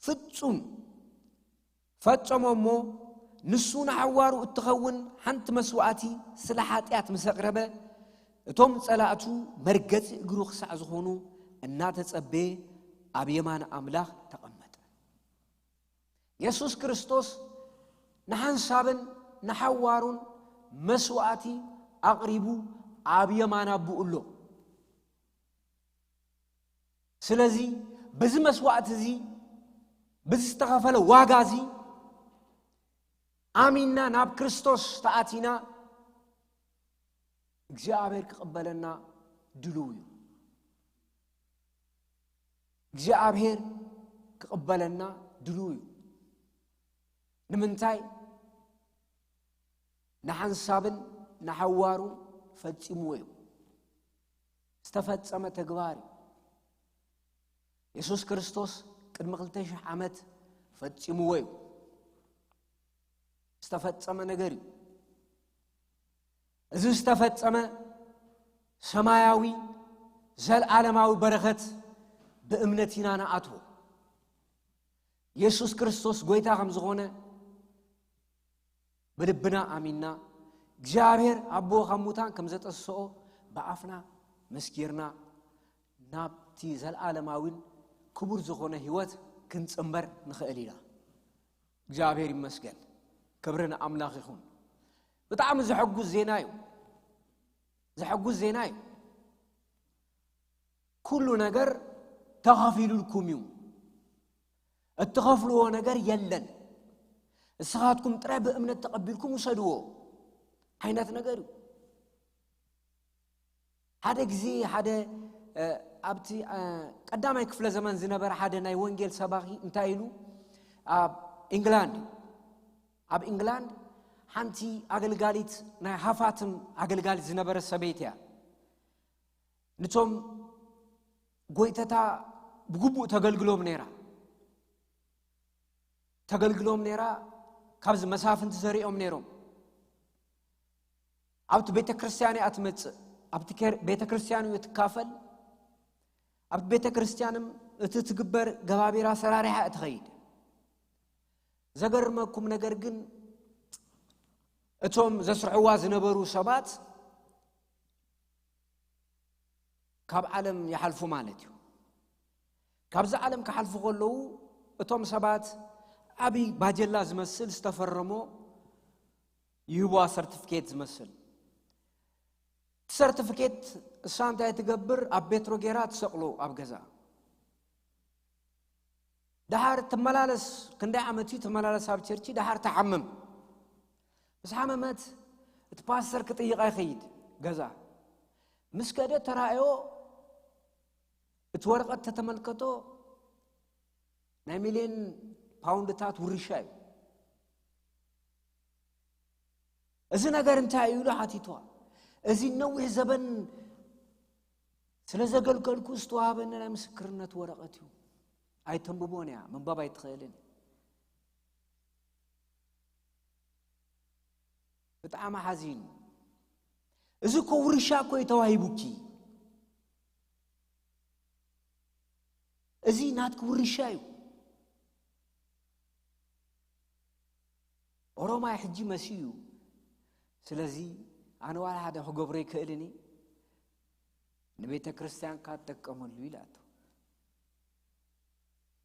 ፍጹም ፈጸሞ እሞ፣ ንሱ ንሓዋሩ እትኸውን ሓንቲ መስዋእቲ ስለ ሓጢኣት ምስ ኣቕረበ፣ እቶም ጸላእቱ መርገጺ እግሩ ክሳዕ ዝኾኑ እናተጸበየ ኣብ የማን ኣምላኽ ተቐመጠ። የሱስ ክርስቶስ ንሓንሳብን ንሓዋሩን መስዋእቲ ኣቕሪቡ ኣብ የማን ኣቦኡ ኣሎ። ስለዚ በዚ መስዋእቲ እዚ፣ በዚ ዝተኸፈለ ዋጋ እዚ ኣሚንና ናብ ክርስቶስ ተኣቲና እግዚኣብሔር ክቕበለና ድሉው እዩ። እግዚኣብሔር ክቕበለና ድሉው እዩ። ንምንታይ? ንሓንሳብን ንሓዋሩን ፈጺምዎ እዩ። ዝተፈጸመ ተግባር እዩ። የሱስ ክርስቶስ ቅድሚ ክልተ ሽሕ ዓመት ፈጺምዎ እዩ። ዝተፈጸመ ነገር እዩ። እዚ ዝተፈጸመ ሰማያዊ ዘልዓለማዊ በረኸት ብእምነት ኢና ንኣትዎ። የሱስ ክርስቶስ ጐይታ ከም ዝኾነ ብልብና ኣሚንና፣ እግዚኣብሔር ኣቦ ካብ ሙታን ከም ዘተስኦ ብኣፍና መስኪርና፣ ናብቲ ዘልዓለማዊን ክቡር ዝኾነ ህይወት ክንጽንበር ንኽእል ኢና። እግዚኣብሔር ይመስገን። ክብሪ ንኣምላኽ ይኹን። ብጣዕሚ ዘሐጉስ ዜና እዩ። ዘሐጉስ ዜና እዩ። ኩሉ ነገር ተኸፊሉልኩም እዩ። እትኸፍልዎ ነገር የለን። ንስኻትኩም ጥራይ ብእምነት ተቐቢልኩም ውሰድዎ ዓይነት ነገር እዩ። ሓደ ግዜ ሓደ፣ እ፣ ኣብቲ፣ እ፣ ቀዳማይ ክፍለ ዘመን ዝነበረ ሓደ ናይ ወንጌል ሰባኺ እንታይ ኢሉ፣ ኣብ ኢንግላንድ፣ ኣብ ኢንግላንድ ሓንቲ ኣገልጋሊት፣ ናይ ሃፋትም ኣገልጋሊት ዝነበረ ሰበይቲ እያ። ንቶም ጎይተታ ብግቡእ ተገልግሎም ነይራ። ተገልግሎም ነይራ። ካብዚ መሳፍንቲ ዘሪኦም ነይሮም። ኣብቲ ቤተ ክርስቲያን እያ ትመጽእ። ኣብቲ ከር-፣ ቤተ ክርስቲያን እዩ ትካፈል። ኣብቲ ቤተ ክርስቲያንም እቲ ትግበር ገባቢራ ሰራሪሓ እትኸይድ። ዘገርመኩም ነገር ግን እቶም ዘስርሕዋ ዝነበሩ ሰባት ካብ ዓለም ይሓልፉ ማለት እዩ። ካብዚ ዓለም ክሓልፉ ከለዉ እቶም ሰባት ዓቢ ባጀላ ዝመስል ዝተፈረሞ ይህብዋ፣ ሰርቲፊኬት ዝመስል። እቲ ሰርቲፊኬት እሳ እንታይ ትገብር? ኣብ ቤትሮ ጌራ ትሰቕሎ ኣብ ገዛ። ደሓር ትመላለስ፣ ክንደይ ዓመት እዩ ትመላለስ ኣብ ቸርች፣ ደሓር ትሓምም። ምስ ሓመመት እቲ ፓስተር ክጥይቓ ይኸይድ ገዛ። ምስ ከደ ተራእዮ፣ እቲ ወረቐት ተተመልከቶ ናይ ሚልዮን ፓውንድታት ውርሻ እዩ። እዚ ነገር እንታይ እዩ ኢሉ ሓቲትዋ። እዚ ነዊሕ ዘበን ስለ ዘገልገልኩ ዝተዋህበኒ ናይ ምስክርነት ወረቐት እዩ። ኣይተንብቦን እያ፣ ምንባብ ኣይትኽእልን። ብጣዕሚ ሓዚን። እዚ እኮ ውርሻ እኮ እዩ ተዋሂቡኪ። እዚ ናትኪ ውርሻ እዩ። ኦሮማይ ሕጂ መሲዩ። ስለዚ ኣነ ዋላ ሓደ ክገብሮ ይክእልን እየ፣ ንቤተ ክርስቲያንካ ትጠቀመሉ ኢላቶ።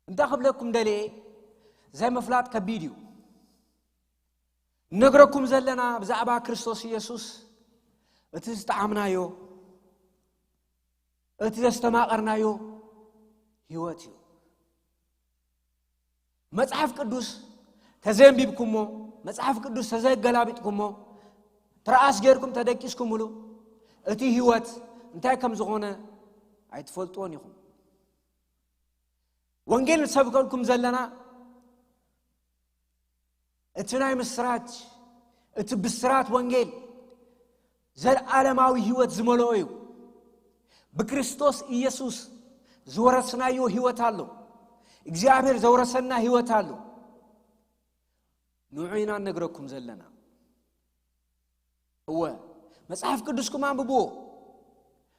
እንታይ ክብለኩም ደልየ፣ ዘይምፍላጥ ከቢድ እዩ። ንነግረኩም ዘለና ብዛዕባ ክርስቶስ ኢየሱስ፣ እቲ ዝጠዓምናዮ፣ እቲ ዘስተማቐርናዮ ህይወት እዩ። መጽሓፍ ቅዱስ ተዘንቢብኩሞ፣ መጽሓፍ ቅዱስ ተዘገላቢጥኩሞ፣ ትርኣስ ጌርኩም ተደቂስኩምሉ፣ እቲ ህይወት እንታይ ከም ዝኾነ ኣይትፈልጥዎን ኢኹም። ወንጌል ንሰብከልኩም ዘለና፣ እቲ ናይ ምስራች፣ እቲ ብስራት ወንጌል ዘለዓለማዊ ህይወት ዝመልኦ እዩ። ብክርስቶስ ኢየሱስ ዝወረስናዮ ህይወት ኣሎ። እግዚኣብሔር ዘውረሰና ህይወት ኣሎ። ንዑ ኢና ንነግረኩም ዘለና። እወ፣ መጽሓፍ ቅዱስኩም ኣንብብዎ።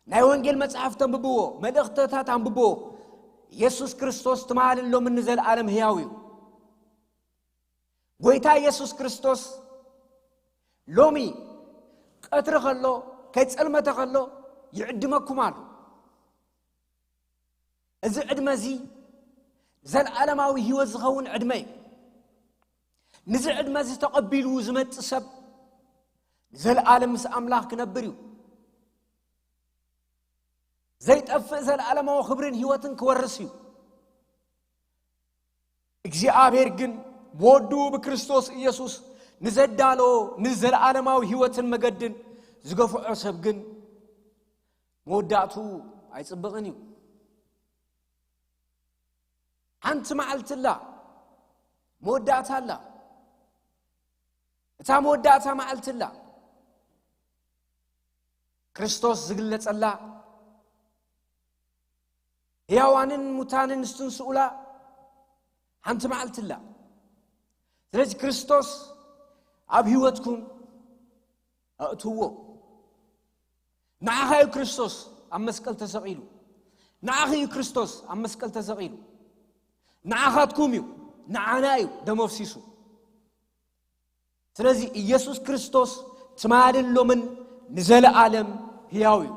ናይ ወንጌል መጽሓፍ ተንብብዎ፣ መልእኽትታት ኣንብብዎ። ኢየሱስ ክርስቶስ ትማልን ሎምን ንዘለዓለም ህያው እዩ። ጎይታ ኢየሱስ ክርስቶስ ሎሚ ቀትሪ ከሎ፣ ከይጸልመተ ከሎ ይዕድመኩም ኣሎ። እዚ ዕድመ እዚ ዘልዓለማዊ ህይወት ዝኸውን ዕድመ እዩ። ንዚ ዕድመ እዚ ተቐቢሉ ዝመጽእ ሰብ ንዘልዓለም ምስ ኣምላኽ ክነብር እዩ። ዘይጠፍእ ዘልዓለማዊ ክብርን ህይወትን ክወርስ እዩ። እግዚኣብሔር ግን ብወዱ ብክርስቶስ ኢየሱስ ንዘዳሎ ንዘለዓለማዊ ህይወትን መገድን ዝገፍዖ ሰብ ግን መወዳእቱ ኣይጽብቕን እዩ። ሓንቲ መዓልቲ ኣላ፣ መወዳእታ ኣላ። እታ መወዳእታ መዓልቲ ኣላ፣ ክርስቶስ ዝግለጸላ፣ ህያዋንን ሙታንን ዝትንስኡላ ሓንቲ መዓልቲ ኣላ። ስለዚ ክርስቶስ ኣብ ህይወትኩም ኣእትዎ። ንዓኻ እዩ ክርስቶስ ኣብ መስቀል ተሰቒሉ። ንዓኺ እዩ ክርስቶስ ኣብ መስቀል ተሰቒሉ። ንዓኻትኩም እዩ፣ ንዓና እዩ ደም ኣፍሲሱ። ስለዚ ኢየሱስ ክርስቶስ ትማልን ሎምን ንዘለዓለም ህያው እዩ።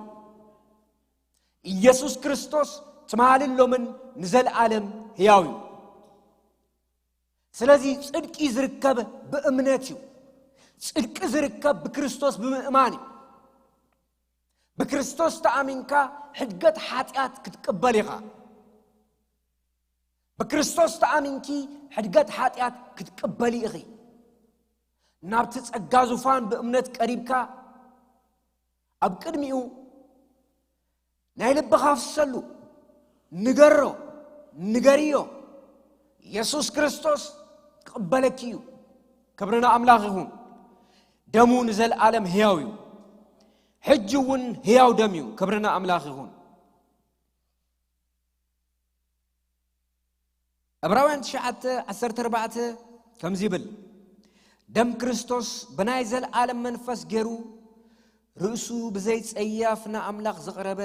ኢየሱስ ክርስቶስ ትማልን ሎምን ንዘለዓለም ህያው እዩ። ስለዚ ጽድቂ ዝርከብ ብእምነት እዩ። ጽድቂ ዝርከብ ብክርስቶስ ብምእማን እዩ። ብክርስቶስ ተኣሚንካ ሕድገት ሓጢኣት ክትቅበል ኢኻ። ብክርስቶስ ተኣሚንኪ ሕድገት ሓጢኣት ክትቅበሊ ኢኺ። ናብቲ ጸጋ ዙፋን ብእምነት ቀሪብካ ኣብ ቅድሚኡ ናይ ልብኻ ፍሰሉ፣ ንገሮ፣ ንገርዮ። ኢየሱስ ክርስቶስ ክቕበለኪ እዩ። ክብሪ ንኣምላኽ ይኹን። ደሙ ንዘለኣለም ህያው እዩ። ሕጂ እውን ህያው ደም እዩ። ክብሪ ንኣምላኽ ይኹን። ዕብራውያን ትሽዓተ ዓሰርተ ኣርባዕተ ከምዚ ይብል፣ ደም ክርስቶስ ብናይ ዘለኣለም መንፈስ ገይሩ ርእሱ ብዘይ ጸያፍ ንኣምላኽ ዘቕረበ፣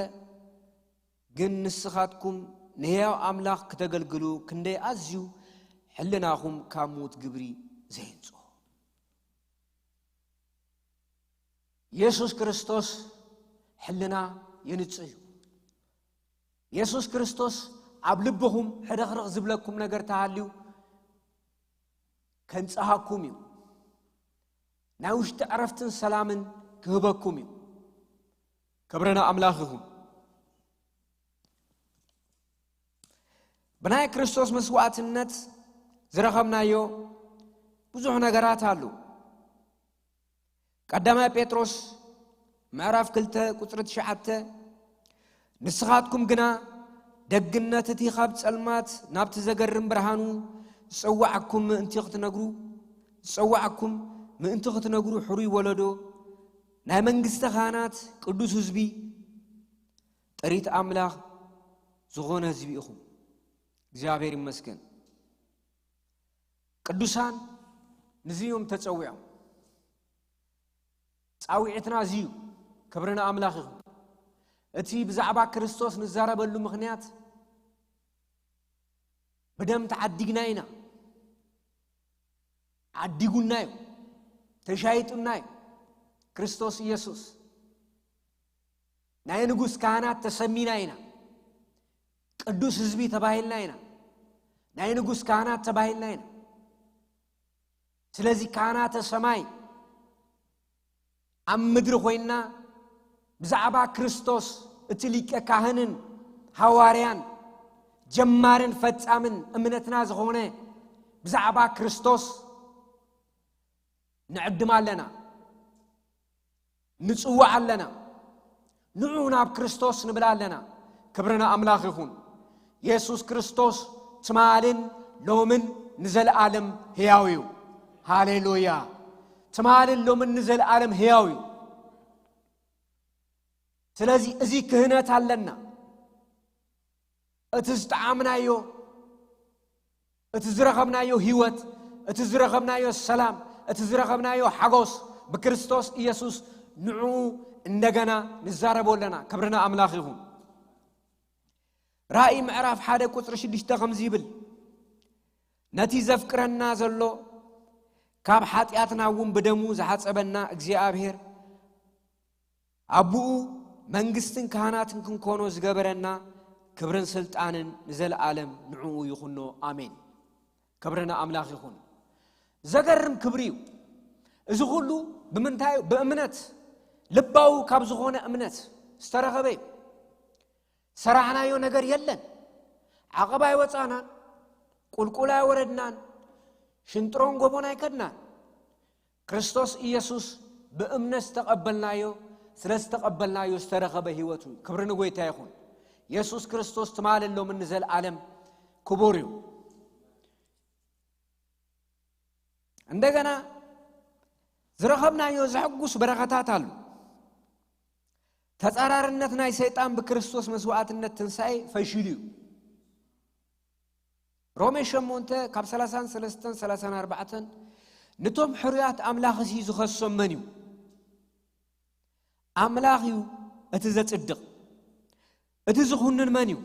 ግን ንስኻትኩም ንህያው ኣምላኽ ክተገልግሉ ክንደይ ኣዝዩ ሕልናኹም ካብ ምዉት ግብሪ ዘየንጽሆ። የሱስ ክርስቶስ ሕልና የንጽህ እዩ። የሱስ ክርስቶስ ኣብ ልብኹም ሕርኽርኽ ዝብለኩም ነገር ተሃልዩ ከንጽሃኩም እዩ። ናይ ውሽጢ ዕረፍትን ሰላምን ክህበኩም እዩ። ክብሪ ንኣምላኽ ይኹን። ብናይ ክርስቶስ መስዋዕትነት ዝረኸብናዮ ብዙሕ ነገራት ኣሎ። ቀዳማይ ጴጥሮስ ምዕራፍ ክልተ ቁጽሪ ትሽዓተ፣ ንስኻትኩም ግና ደግነት እቲ ካብ ጸልማት ናብቲ ዘገርም ብርሃኑ ዝጸዋዓኩም ምእንቲ ክትነግሩ፣ ዝጸዋዓኩም ምእንቲ ክትነግሩ፣ ሕሩይ ወለዶ፣ ናይ መንግስቲ ካህናት፣ ቅዱስ ህዝቢ፣ ጥሪት ኣምላኽ ዝኾነ ህዝቢ ኢኹም። እግዚኣብሔር ይመስገን። ቅዱሳን ንዚ እዮም ተጸዊዖም። ጻውዒትና እዚ እዩ። ክብሪ ንኣምላኽ ይኹን። እቲ ብዛዕባ ክርስቶስ ንዛረበሉ ምኽንያት፣ ብደም ተዓዲግና ኢና። ዓዲጉና እዩ። ተሻይጡና እዩ። ክርስቶስ ኢየሱስ። ናይ ንጉስ ካህናት ተሰሚና ኢና። ቅዱስ ህዝቢ ተባሂልና ኢና። ናይ ንጉስ ካህናት ተባሂልና ኢና። ስለዚ ካህናተ ሰማይ ኣብ ምድሪ ኮይንና ብዛዕባ ክርስቶስ፣ እቲ ሊቀ ካህንን ሃዋርያን ጀማርን ፈጻምን እምነትና ዝኾነ ብዛዕባ ክርስቶስ ንዕድም ኣለና፣ ንጽውዕ ኣለና። ንዑ ናብ ክርስቶስ ንብል ኣለና። ክብሪ ንኣምላኽ ይኹን። የሱስ ክርስቶስ ትማልን ሎምን ንዘለኣለም ህያው እዩ። ሃሌሉያ። ትማልን ሎምን ንዘለኣለም ህያው እዩ። ስለዚ እዚ ክህነት ኣለና። እቲ ዝጠዓምናዮ፣ እቲ ዝረኸብናዮ ህይወት፣ እቲ ዝረኸብናዮ ሰላም፣ እቲ ዝረኸብናዮ ሓጎስ ብክርስቶስ ኢየሱስ፣ ንዕኡ እንደገና ንዛረቦ ኣለና። ክብሪ ንኣምላኽ ይኹን። ራእይ ምዕራፍ ሓደ ቁጽሪ ሽዱሽተ ከምዚ ይብል፣ ነቲ ዘፍቅረና ዘሎ ካብ ሓጢኣትና እውን ብደሙ ዝሓጸበና እግዚኣብሔር፣ ኣቡኡ መንግስትን ካህናትን ክንኮኖ ዝገበረና፣ ክብርን ስልጣንን ንዘለኣለም ንዕኡ ይኹኖ። ኣሜን። ክብሪ ንኣምላኽ ይኹን። ዘገርም ክብሪ እዩ። እዚ ኩሉ ብምንታይ እዩ? ብእምነት፣ ልባዊ ካብ ዝኾነ እምነት ዝተረኸበ እዩ። ሰራሕናዮ ነገር የለን። ዓቐብ ኣይወጻናን፣ ቁልቁል ኣይወረድናን፣ ሽንጥሮን ጎቦን ኣይከድናን። ክርስቶስ ኢየሱስ ብእምነት ዝተቐበልናዮ፣ ስለ ዝተቐበልናዮ ዝተረኸበ ህይወት እዩ። ክብሪ ንጎይታ ይኹን። ኢየሱስ ክርስቶስ ትማልን ሎምን ንዘለኣለም ክቡር እዩ። እንደገና ዝረኸብናዮ ዘሐጉስ በረኸታት ኣሎ። ተጻራርነት ናይ ሰይጣን ብክርስቶስ መስዋዕትነት ትንሳኤ ፈሺሉ እዩ። ሮሜ ሸሞንተ ካብ ሰላሳን ሰለስተን ሰላሳን ኣርባዕተን፣ ንቶም ሕሩያት ኣምላኽሲ ዝኸሶም መን እዩ? ኣምላኽ እዩ እቲ ዘጽድቕ። እቲ ዝኹንን መን እዩ?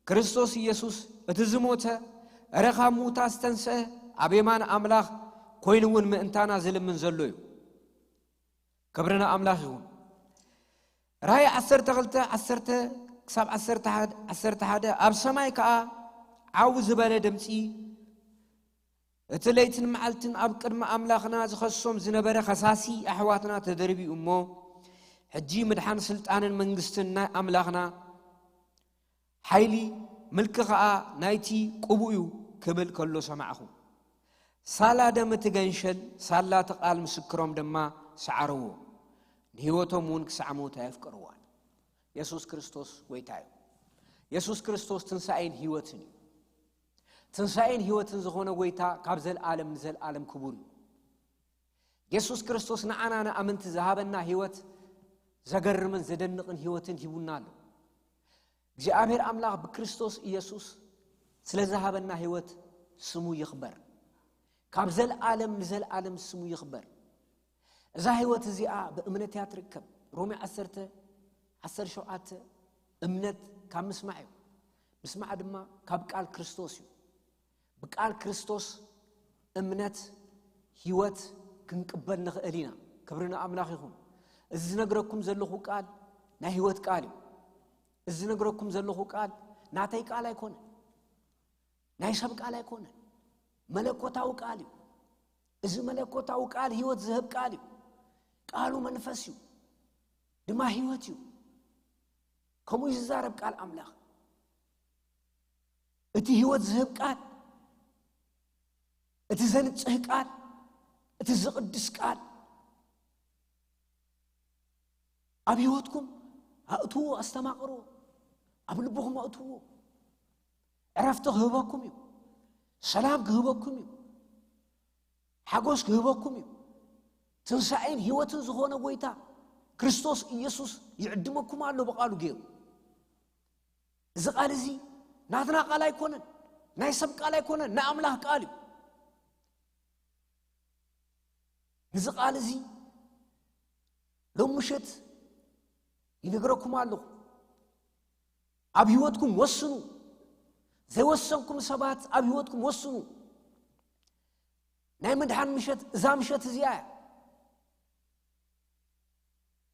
ክርስቶስ ኢየሱስ፣ እቲ ዝሞተ፣ እረ ካብ ምዉታት ዝተንስአ፣ ኣብ የማን ኣምላኽ ኮይኑ እውን ምእንታና ዝልምን ዘሎ እዩ። ክብሪ ንኣምላኽ ይኹን። ራእይ ዓሰርተ ክልተ፣ ዓሰርተ ክሳብ ዓሰርተ ሓደ፣ ዓሰርተ ሓደ፣ ኣብ ሰማይ ከኣ ዓው ዝበለ ድምጺ፣ እቲ ለይትን መዓልትን ኣብ ቅድሚ ኣምላኽና ዝኸሶም ዝነበረ ከሳሲ ኣሕዋትና ተደርቢኡ እሞ፣ ሕጂ ምድሓን ስልጣንን መንግስትን ናይ ኣምላኽና፣ ሓይሊ ምልኪ ኸኣ ናይቲ ቅቡእ እዩ ክብል ከሎ ሰማዕኹ። ሳላ ደም እቲ ገንሸል፣ ሳላ እቲ ቃል ምስክሮም ድማ ሰዓርዎ፣ ንህይወቶም እውን ክሳዕ ሞት ኣየፍቀርዋን። የሱስ ክርስቶስ ጎይታ እዩ። የሱስ ክርስቶስ ትንሳኤን ህይወትን እዩ። ትንሳኤን ህይወትን ዝኾነ ጎይታ ካብ ዘልኣለም ንዘልኣለም ክቡር እዩ። የሱስ ክርስቶስ ንዓና ንኣመንቲ ዝሃበና ህይወት ዘገርምን ዘደንቕን ህይወትን ሂቡና ኣሎ። እግዚኣብሔር ኣምላኽ ብክርስቶስ ኢየሱስ ስለ ዝሃበና ህይወት ስሙ ይኽበር። ካብ ዘልኣለም ንዘልኣለም ስሙ ይኽበር። እዛ ህይወት እዚኣ ብእምነት እያ ትርከብ። ሮሜ ዓሰርተ፣ ዓሰርተ ሸውዓተ፣ እምነት ካብ ምስማዕ እዩ። ምስማዕ ድማ ካብ ቃል ክርስቶስ እዩ። ብቃል ክርስቶስ እምነት፣ ህይወት ክንቅበል ንኽእል ኢና። ክብሪ ንኣምላኽ ይኹን። እዚ ዝነግረኩም ዘለኹ ቃል ናይ ህይወት ቃል እዩ። እዚ ዝነግረኩም ዘለኹ ቃል ናተይ ቃል ኣይኮነን። ናይ ሰብ ቃል ኣይኮነን። መለኮታዊ ቃል እዩ። እዚ መለኮታዊ ቃል ህይወት ዝህብ ቃል እዩ። ቃሉ መንፈስ እዩ፣ ድማ ህይወት እዩ። ከምኡ እዩ ዝዛረብ ቃል ኣምላኽ። እቲ ህይወት ዝህብ ቃል፣ እቲ ዘንጽህ ቃል፣ እቲ ዝቕድስ ቃል ኣብ ህይወትኩም ኣእትዎ፣ ኣስተማቕርዎ፣ ኣብ ልብኹም ኣእትዎ። ዕረፍቲ ክህበኩም እዩ። ሰላም ክህበኩም እዩ። ሓጎስ ክህበኩም እዩ። ትንሳኤን ህይወትን ዝኾነ ጎይታ ክርስቶስ ኢየሱስ ይዕድመኩም ኣሎ ብቓሉ ገይሩ። እዚ ቃል እዚ ናትና ቃል ኣይኮነን፣ ናይ ሰብ ቃል ኣይኮነን፣ ናይ ኣምላኽ ቃል እዩ። ነዚ ቃል እዚ ሎም ምሸት ይነግረኩም ኣለኹ። ኣብ ህይወትኩም ወስኑ። ዘይወሰንኩም ሰባት ኣብ ህይወትኩም ወስኑ። ናይ ምድሓን ምሸት እዛ ምሸት እዚኣ እያ።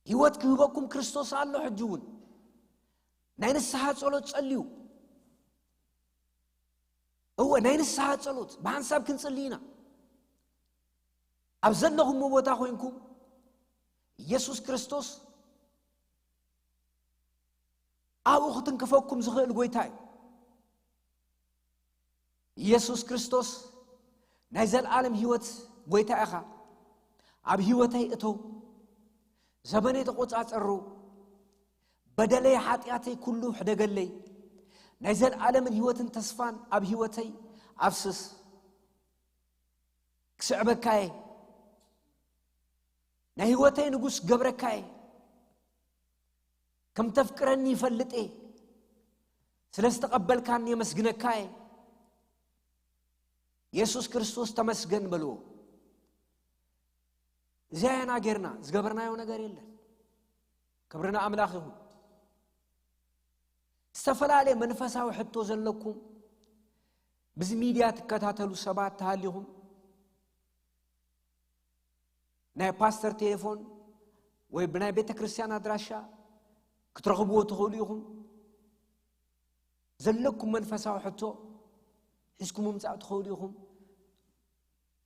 ህይወት ክህበኩም ክርስቶስ ኣሎ። ሕጂ እውን ናይ ንስሓ ጸሎት ጸልዩ። እወ፣ ናይ ንስሓ ጸሎት ብሓንሳብ ክንጽሊ ኢና። ኣብ ዘለኹምዎ ቦታ ኮይንኩም ኢየሱስ ክርስቶስ ኣብኡ ክትንክፈኩም ዝኽእል ጎይታ እዩ። ኢየሱስ ክርስቶስ ናይ ዘለኣለም ህይወት ጎይታ ኢኻ። ኣብ ህይወተይ እቶ፣ ዘበነይ ተቆጻጸሩ፣ በደለይ ሓጢኣተይ ኩሉ ሕደገለይ። ናይ ዘለኣለምን ህይወትን ተስፋን ኣብ ህይወተይ ኣፍስስ። ክስዕበካየ፣ ናይ ህይወተይ ንጉስ ገብረካየ። ከም ተፍቅረኒ ይፈልጥ እየ። ስለ ዝተቐበልካኒ የመስግነካ እየ። የሱስ ክርስቶስ ተመስገን በልዎ። እዚኣ ኢና ጌርና፣ ዝገበርናዮ ነገር የለን። ክብሪ ንኣምላኽ ይኹን። ዝተፈላለየ መንፈሳዊ ሕቶ ዘለኩም፣ ብዚ ሚድያ ትከታተሉ ሰባት ተሃሊኹም፣ ናይ ፓስተር ቴሌፎን ወይ ብናይ ቤተ ክርስቲያን ኣድራሻ ክትረኽብዎ ትኽእሉ ኢኹም። ዘለኩም መንፈሳዊ ሕቶ ሒዝኩም ምምጻእ ትኽእሉ ኢኹም።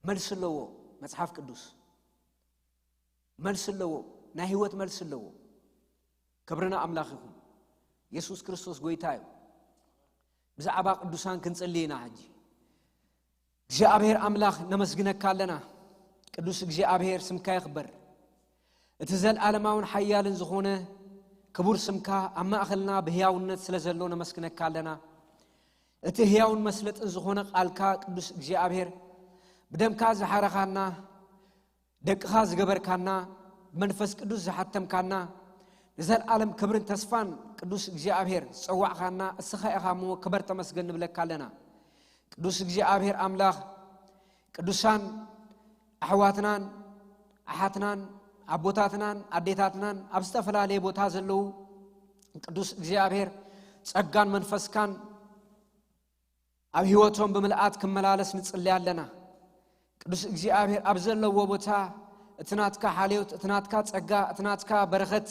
መልሲ ኣለዎ መጽሓፍ ቅዱስ። መልሲ ኣለዎ፣ ናይ ህይወት መልሲ ኣለዎ። ክብርና ኣምላኽ ይኹን። የሱስ ክርስቶስ ጎይታ እዩ። ብዛዕባ ቅዱሳን ክንጽሊ ኢና ሕጂ። እግዚኣብሔር ኣምላኽ ነመስግነካ ኣለና። ቅዱስ እግዚኣብሔር ስምካ ይኽበር። እቲ ዘለዓለማውን ሓያልን ዝኾነ ክቡር ስምካ ኣብ ማእኸልና ብህያውነት ስለ ዘሎ ነመስግነካ ኣለና። እቲ ህያውን መስለጥን ዝኾነ ቃልካ ቅዱስ እግዚኣብሔር ብደምካ ዝሓረኻና፣ ደቅኻ ዝገበርካና፣ ብመንፈስ ቅዱስ ዝሓተምካና፣ ንዘለዓለም ክብርን ተስፋን ቅዱስ እግዚኣብሔር ዝጸዋዕኻና እስኻ ኢኻ እሞ ክበር ተመስገን ንብለካ ኣለና። ቅዱስ እግዚኣብሔር ኣምላኽ ቅዱሳን ኣሕዋትናን ኣሓትናን ኣቦታትናን ኣዴታትናን ኣብ ዝተፈላለየ ቦታ ዘለዉ ቅዱስ እግዚኣብሔር ጸጋን መንፈስካን ኣብ ህይወቶም ብምልኣት ክመላለስ ንጽሊ ኣለና። ቅዱስ እግዚኣብሔር ኣብ ዘለዎ ቦታ እቲ ናትካ ሓልዮት፣ እቲ ናትካ ጸጋ፣ እቲ ናትካ በረኸት፣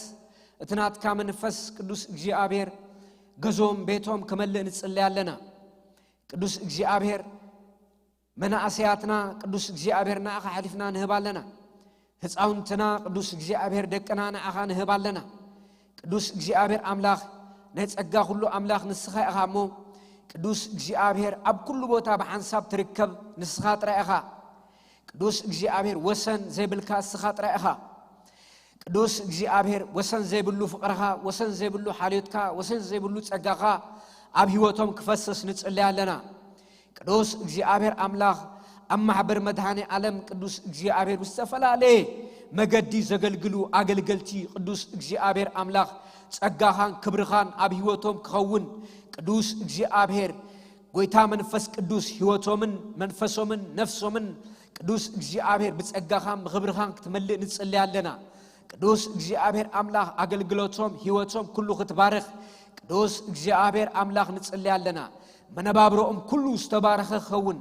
እቲ ናትካ መንፈስ ቅዱስ እግዚኣብሔር ገዞም ቤቶም ክመልእ ንጽሊ ኣለና። ቅዱስ እግዚኣብሔር መናእሰያትና ቅዱስ እግዚኣብሔር ንኣኻ ሓሊፍና ንህብ ኣለና። ህፃውንትና ቅዱስ እግዚኣብሔር ደቅና ንኣኻ ንህብ ኣለና። ቅዱስ እግዚኣብሔር ኣምላኽ ናይ ጸጋ ኩሉ ኣምላኽ ንስኻ ኢኻ እሞ ቅዱስ እግዚኣብሔር ኣብ ኩሉ ቦታ ብሓንሳብ ትርከብ ንስኻ ጥራይ ኢኻ። ቅዱስ እግዚኣብሔር ወሰን ዘይብልካ እስኻ ጥራይ ኢኻ። ቅዱስ እግዚኣብሔር ወሰን ዘይብሉ ፍቕርኻ፣ ወሰን ዘይብሉ ሓልዮትካ፣ ወሰን ዘይብሉ ጸጋኻ ኣብ ህይወቶም ክፈስስ ንጽሊ ኣለና። ቅዱስ እግዚኣብሔር ኣምላኽ ኣብ ማሕበር መድኃኔ ዓለም ቅዱስ እግዚኣብሔር ብዝተፈላለየ መገዲ ዘገልግሉ ኣገልገልቲ ቅዱስ እግዚኣብሔር ኣምላኽ ጸጋኻን ክብርኻን ኣብ ህይወቶም ክኸውን ቅዱስ እግዚኣብሔር ጎይታ መንፈስ ቅዱስ ህይወቶምን መንፈሶምን ነፍሶምን ቅዱስ እግዚኣብሔር ብጸጋኻን ብኽብርኻን ክትመልእ ንጽሊ ኣለና። ቅዱስ እግዚኣብሔር ኣምላኽ ኣገልግሎቶም ህይወቶም ኩሉ ክትባርኽ ቅዱስ እግዚኣብሔር ኣምላኽ ንጽሊ ኣለና። መነባብሮኦም ኩሉ ዝተባረኸ ክኸውን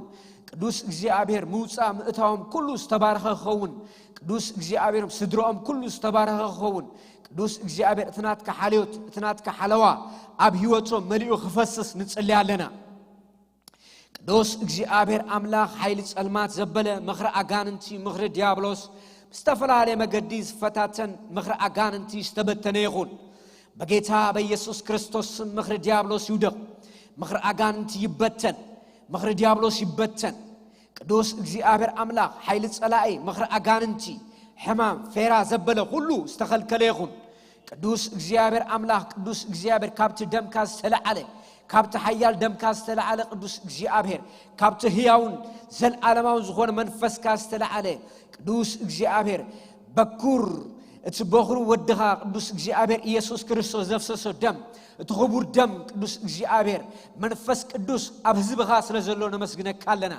ቅዱስ እግዚኣብሔር ምውፃእ ምእታዎም ኩሉ ዝተባረኸ ክኸውን ቅዱስ እግዚኣብሔር ስድሮኦም ኩሉ ዝተባረኸ ክኸውን ቅዱስ እግዚኣብሔር እቲ ናትካ ሓልዮት እቲ ናትካ ሓለዋ ኣብ ህይወቶም መሊኡ ክፈስስ ንጽሊ ኣለና። ቅዱስ እግዚኣብሔር ኣምላኽ ሓይሊ ጸልማት ዘበለ ምኽሪ ኣጋንንቲ ምኽሪ ዲያብሎስ ብዝተፈላለየ መገዲ ዝፈታተን ምኽሪ ኣጋንንቲ ዝተበተነ ይኹን። በጌታ በኢየሱስ ክርስቶስ ስም ምኽሪ ዲያብሎስ ይውደቕ። ምኽሪ ኣጋንንቲ ይበተን። ምኽሪ ዲያብሎስ ይበተን። ቅዱስ እግዚኣብሔር ኣምላኽ ሓይሊ ጸላኢ ምኽሪ ኣጋንንቲ ሕማም ፌራ ዘበለ ኩሉ ዝተኸልከለ ይኹን። ቅዱስ እግዚኣብሔር ኣምላኽ ቅዱስ እግዚኣብሔር ካብቲ ደምካ ዝተለዓለ ካብቲ ሓያል ደምካ ዝተለዓለ ቅዱስ እግዚኣብሔር ካብቲ ህያውን ዘለዓለማውን ዝኾነ መንፈስካ ዝተለዓለ ቅዱስ እግዚኣብሔር በኩር እቲ በኹሩ ወድኻ ቅዱስ እግዚኣብሔር ኢየሱስ ክርስቶስ ዘፍሰሶ ደም እቲ ክቡር ደም ቅዱስ እግዚኣብሔር መንፈስ ቅዱስ ኣብ ህዝብኻ ስለ ዘሎ ነመስግነካ ኣለና።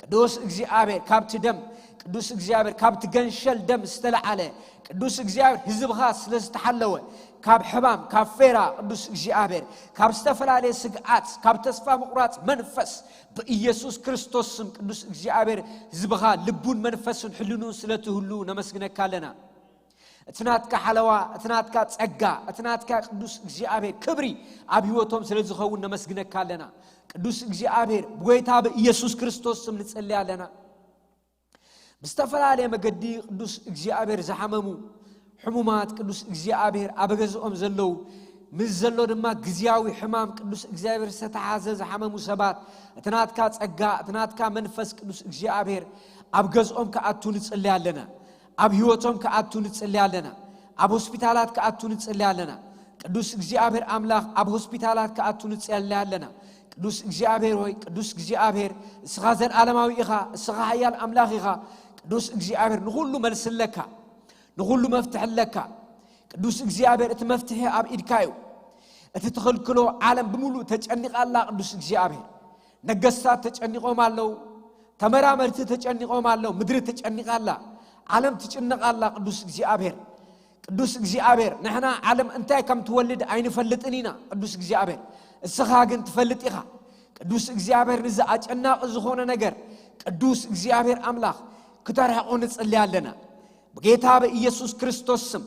ቅዱስ እግዚኣብሔር ካብቲ ደም ቅዱስ እግዚኣብሔር ካብቲ ገንሸል ደም ዝተለዓለ ቅዱስ እግዚኣብሔር ህዝብኻ ስለ ዝተሓለወ ካብ ሕማም ካብ ፌራ ቅዱስ እግዚኣብሔር ካብ ዝተፈላለየ ስግኣት ካብ ተስፋ ምቑራፅ መንፈስ ብኢየሱስ ክርስቶስ ስም ቅዱስ እግዚኣብሔር ህዝብኻ ልቡን መንፈሱን ሕልኑን ስለ ትህሉ ነመስግነካ ኣለና። እቲ ናትካ ሓለዋ እቲ ናትካ ጸጋ እቲ ናትካ ቅዱስ እግዚኣብሔር ክብሪ ኣብ ህይወቶም ስለ ዝኸውን ነመስግነካ ኣለና። ቅዱስ እግዚኣብሔር ብጎይታ ብኢየሱስ ክርስቶስ ስም ንጽሊ ኣለና። ብዝተፈላለየ መገዲ ቅዱስ እግዚኣብሔር ዝሓመሙ ሕሙማት ቅዱስ እግዚኣብሔር ኣብ ገዝኦም ዘለዉ ምስ ዘሎ ድማ ግዝያዊ ሕማም ቅዱስ እግዚኣብሔር ዝተተሓዘ ዝሓመሙ ሰባት እቲ ናትካ ጸጋ እቲ ናትካ መንፈስ ቅዱስ እግዚኣብሔር ኣብ ገዝኦም ክኣቱ ንጽሊ ኣለና። ኣብ ህይወቶም ክኣቱ ንጽሊ ኣለና። ኣብ ሆስፒታላት ክኣቱ ንጽሊ ኣለና። ቅዱስ እግዚኣብሔር ኣምላኽ ኣብ ሆስፒታላት ክኣቱ ንጽሊ ኣለና። ቅዱስ እግዚኣብሔር ሆይ ቅዱስ እግዚኣብሔር እስኻ ዘለዓለማዊ ኢኻ። እስኻ ሓያል ኣምላኽ ኢኻ። ቅዱስ እግዚኣብሔር ንኹሉ መልሲ ኣለካ። ንኹሉ መፍትሒ ኣለካ። ቅዱስ እግዚኣብሔር እቲ መፍትሒ ኣብ ኢድካ እዩ። እቲ ትኽልክሎ ዓለም ብምሉእ ተጨኒቓ ኣላ። ቅዱስ እግዚኣብሔር ነገስታት ተጨኒቖም ኣለዉ። ተመራመርቲ ተጨኒቖም ኣለዉ። ምድሪ ተጨኒቓ ኣላ። ዓለም ትጭነቕ ኣላ። ቅዱስ እግዚኣብሔር ቅዱስ እግዚኣብሔር ንሕና ዓለም እንታይ ከም ትወልድ ኣይንፈልጥን ኢና። ቅዱስ እግዚኣብሔር እስኻ ግን ትፈልጥ ኢኻ። ቅዱስ እግዚኣብሔር ንዚ ኣጨናቒ ዝኾነ ነገር ቅዱስ እግዚኣብሔር ኣምላኽ ክተርሕቆ ንጽሊ ኣለና። ብጌታ ብኢየሱስ ክርስቶስ ስም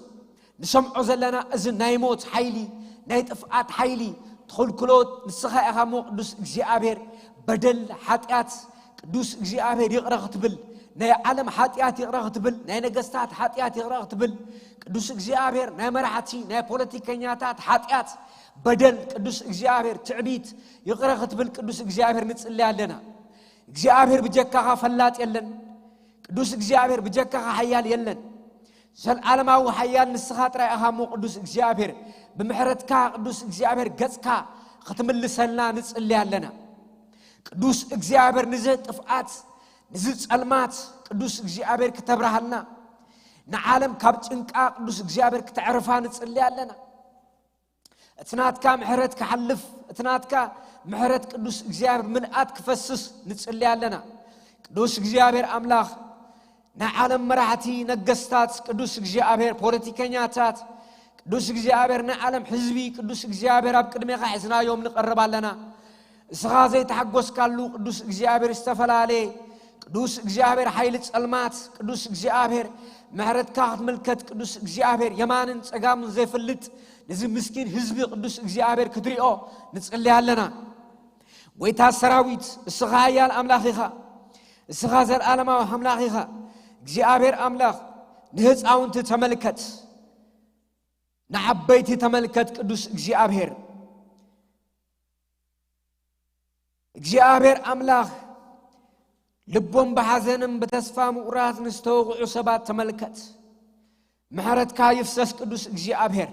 ንሰምዖ ዘለና እዚ ናይ ሞት ሓይሊ፣ ናይ ጥፍኣት ሓይሊ ትኽልክሎ ንስኻ ኢኻ እሞ ቅዱስ እግዚኣብሔር። በደል፣ ሓጢኣት ቅዱስ እግዚኣብሔር ይቕረ ክትብል፣ ናይ ዓለም ሓጢኣት ይቕረ ክትብል፣ ናይ ነገስታት ሓጢኣት ይቕረ ክትብል፣ ቅዱስ እግዚኣብሔር ናይ መራሕቲ ናይ ፖለቲከኛታት ሓጢኣት፣ በደል ቅዱስ እግዚኣብሔር፣ ትዕቢት ይቕረ ክትብል ቅዱስ እግዚኣብሔር ንጽሊ ኣለና። እግዚኣብሔር ብጀካኻ ፈላጥ የለን። ቅዱስ እግዚኣብሔር ብጀካኻ ሓያል የለን። ዘልዓለማዊ ሓያል ንስኻ ጥራይ ኢኻ እሞ ቅዱስ እግዚኣብሔር፣ ብምሕረትካ ቅዱስ እግዚኣብሔር ገጽካ ክትምልሰልና ንጽሊ ኣለና። ቅዱስ እግዚኣብሔር ንዚ ጥፍኣት ንዚ ጸልማት ቅዱስ እግዚኣብሔር ክተብርሃልና፣ ንዓለም ካብ ጭንቃ ቅዱስ እግዚኣብሔር ክተዕርፋ ንጽሊ ኣለና። እቲ ናትካ ምሕረት ክሓልፍ፣ እቲ ናትካ ምሕረት ቅዱስ እግዚኣብሔር ምልኣት ክፈስስ ንጽሊ ኣለና። ቅዱስ እግዚኣብሔር ኣምላኽ ናይ ዓለም መራሕቲ ነገስታት ቅዱስ እግዚኣብሔር ፖለቲከኛታት ቅዱስ እግዚኣብሔር ናይ ዓለም ህዝቢ ቅዱስ እግዚኣብሔር ኣብ ቅድሜኻ ሒዝናዮም ንቐርብ ኣለና። እስኻ ዘይተሓጎስካሉ ቅዱስ እግዚኣብሔር ዝተፈላለየ ቅዱስ እግዚኣብሔር ሓይሊ ጸልማት ቅዱስ እግዚኣብሔር ምሕረትካ ክትምልከት ቅዱስ እግዚኣብሔር የማንን ጸጋምን ዘይፈልጥ ነዚ ምስኪን ህዝቢ ቅዱስ እግዚኣብሔር ክትሪኦ ንጽሊ ኣለና። ጎይታ ሰራዊት እስኻ ሓያል ኣምላኽ ኢኻ። እስኻ ዘልኣለማዊ ኣምላኽ ኢኻ። እግዚኣብሔር ኣምላኽ ንህፃውንቲ ተመልከት፣ ንዓበይቲ ተመልከት። ቅዱስ እግዚኣብሔር እግዚኣብሔር ኣምላኽ ልቦም ብሓዘንን ብተስፋ ምቑራጽ ንዝተወቕዑ ሰባት ተመልከት። ምሕረትካ ይፍሰስ ቅዱስ እግዚኣብሔር።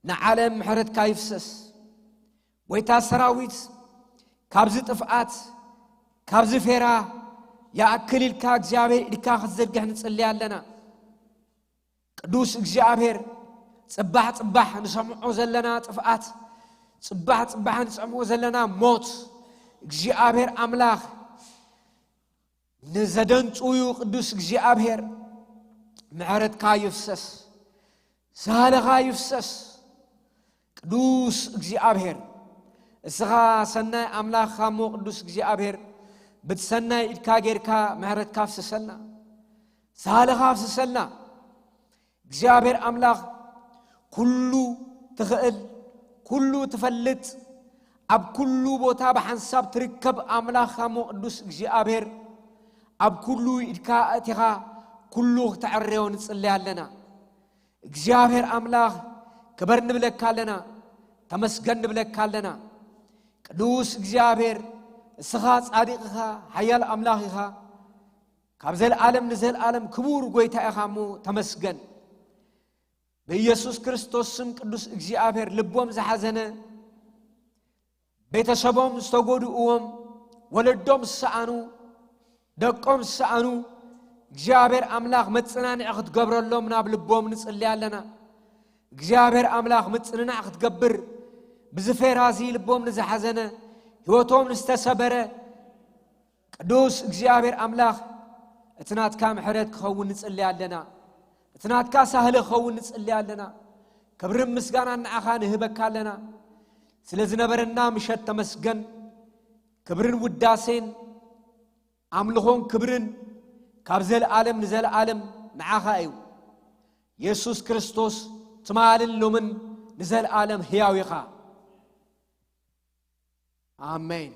ንዓለም ምሕረትካ ይፍሰስ። ጎይታ ሰራዊት ካብዚ ጥፍኣት ካብዚ ፌራ ይኣክል ኢልካ እግዚኣብሔር ኢድካ ክትዘርግሕ ንጽሊ ኣለና። ቅዱስ እግዚኣብሔር ጽባሕ ጽባሕ ንሰምዖ ዘለና ጥፍኣት ጽባሕ ጽባሕ ንሰምዖ ዘለና ሞት እግዚኣብሔር ኣምላኽ ንዘደንጽዩ ቅዱስ እግዚኣብሔር ምሕረትካ ይፍሰስ፣ ሳህልኻ ይፍሰስ። ቅዱስ እግዚኣብሔር እስኻ ሰናይ ኣምላኽ እሞ ቅዱስ እግዚኣብሔር ብትሰናይ ኢድካ ጌርካ ምሕረትካ ፍስሰልና፣ ሳህልኻ ፍስሰልና። እግዚኣብሔር ኣምላኽ ኩሉ ትኽእል፣ ኩሉ ትፈልጥ፣ ኣብ ኩሉ ቦታ ብሓንሳብ ትርከብ ኣምላኽ እሞ ቅዱስ እግዚኣብሔር ኣብ ኩሉ ኢድካ ኣእቲኻ ኩሉ ክተዕርዮ ንጽለይ ኣለና። እግዚኣብሔር ኣምላኽ ክበር ንብለካ ኣለና፣ ተመስገን ንብለካ ኣለና። ቅዱስ እግዚኣብሔር እስኻ ጻድቕ ኢኻ፣ ሓያል ኣምላኽ ኢኻ። ካብ ዘለዓለም ንዘለዓለም ክቡር ጎይታ ኢኻ እሞ ተመስገን። ብኢየሱስ ክርስቶስ ስም ቅዱስ እግዚኣብሔር ልቦም ዝሓዘነ፣ ቤተሰቦም ዝተጎድእዎም፣ ወለዶም ዝሰኣኑ፣ ደቆም ዝሰኣኑ እግዚኣብሔር ኣምላኽ መጽናንዒ ክትገብረሎም ናብ ልቦም ንጽሊ ኣለና። እግዚኣብሔር ኣምላኽ ምጽንናዕ ክትገብር ብዝፌራዚ ልቦም ንዝሓዘነ፣ ህይወቶም ንዝተሰበረ፣ ቅዱስ እግዚኣብሔር ኣምላኽ እቲ ናትካ ምሕረት ክኸውን ንጽሊ ኣለና። እቲ ናትካ ሳህለ ክኸውን ንጽሊ ኣለና። ክብርን ምስጋናን ንዓኻ ንህበካ ኣለና። ስለ ዝነበረና ምሸት ተመስገን። ክብርን ውዳሴን ኣምልኾን ክብርን ካብ ዘለዓለም ንዘለዓለም ንዓኻ እዩ። የሱስ ክርስቶስ ትማልን ሎምን ንዘለዓለም ህያው ኢኻ። ኣሜን።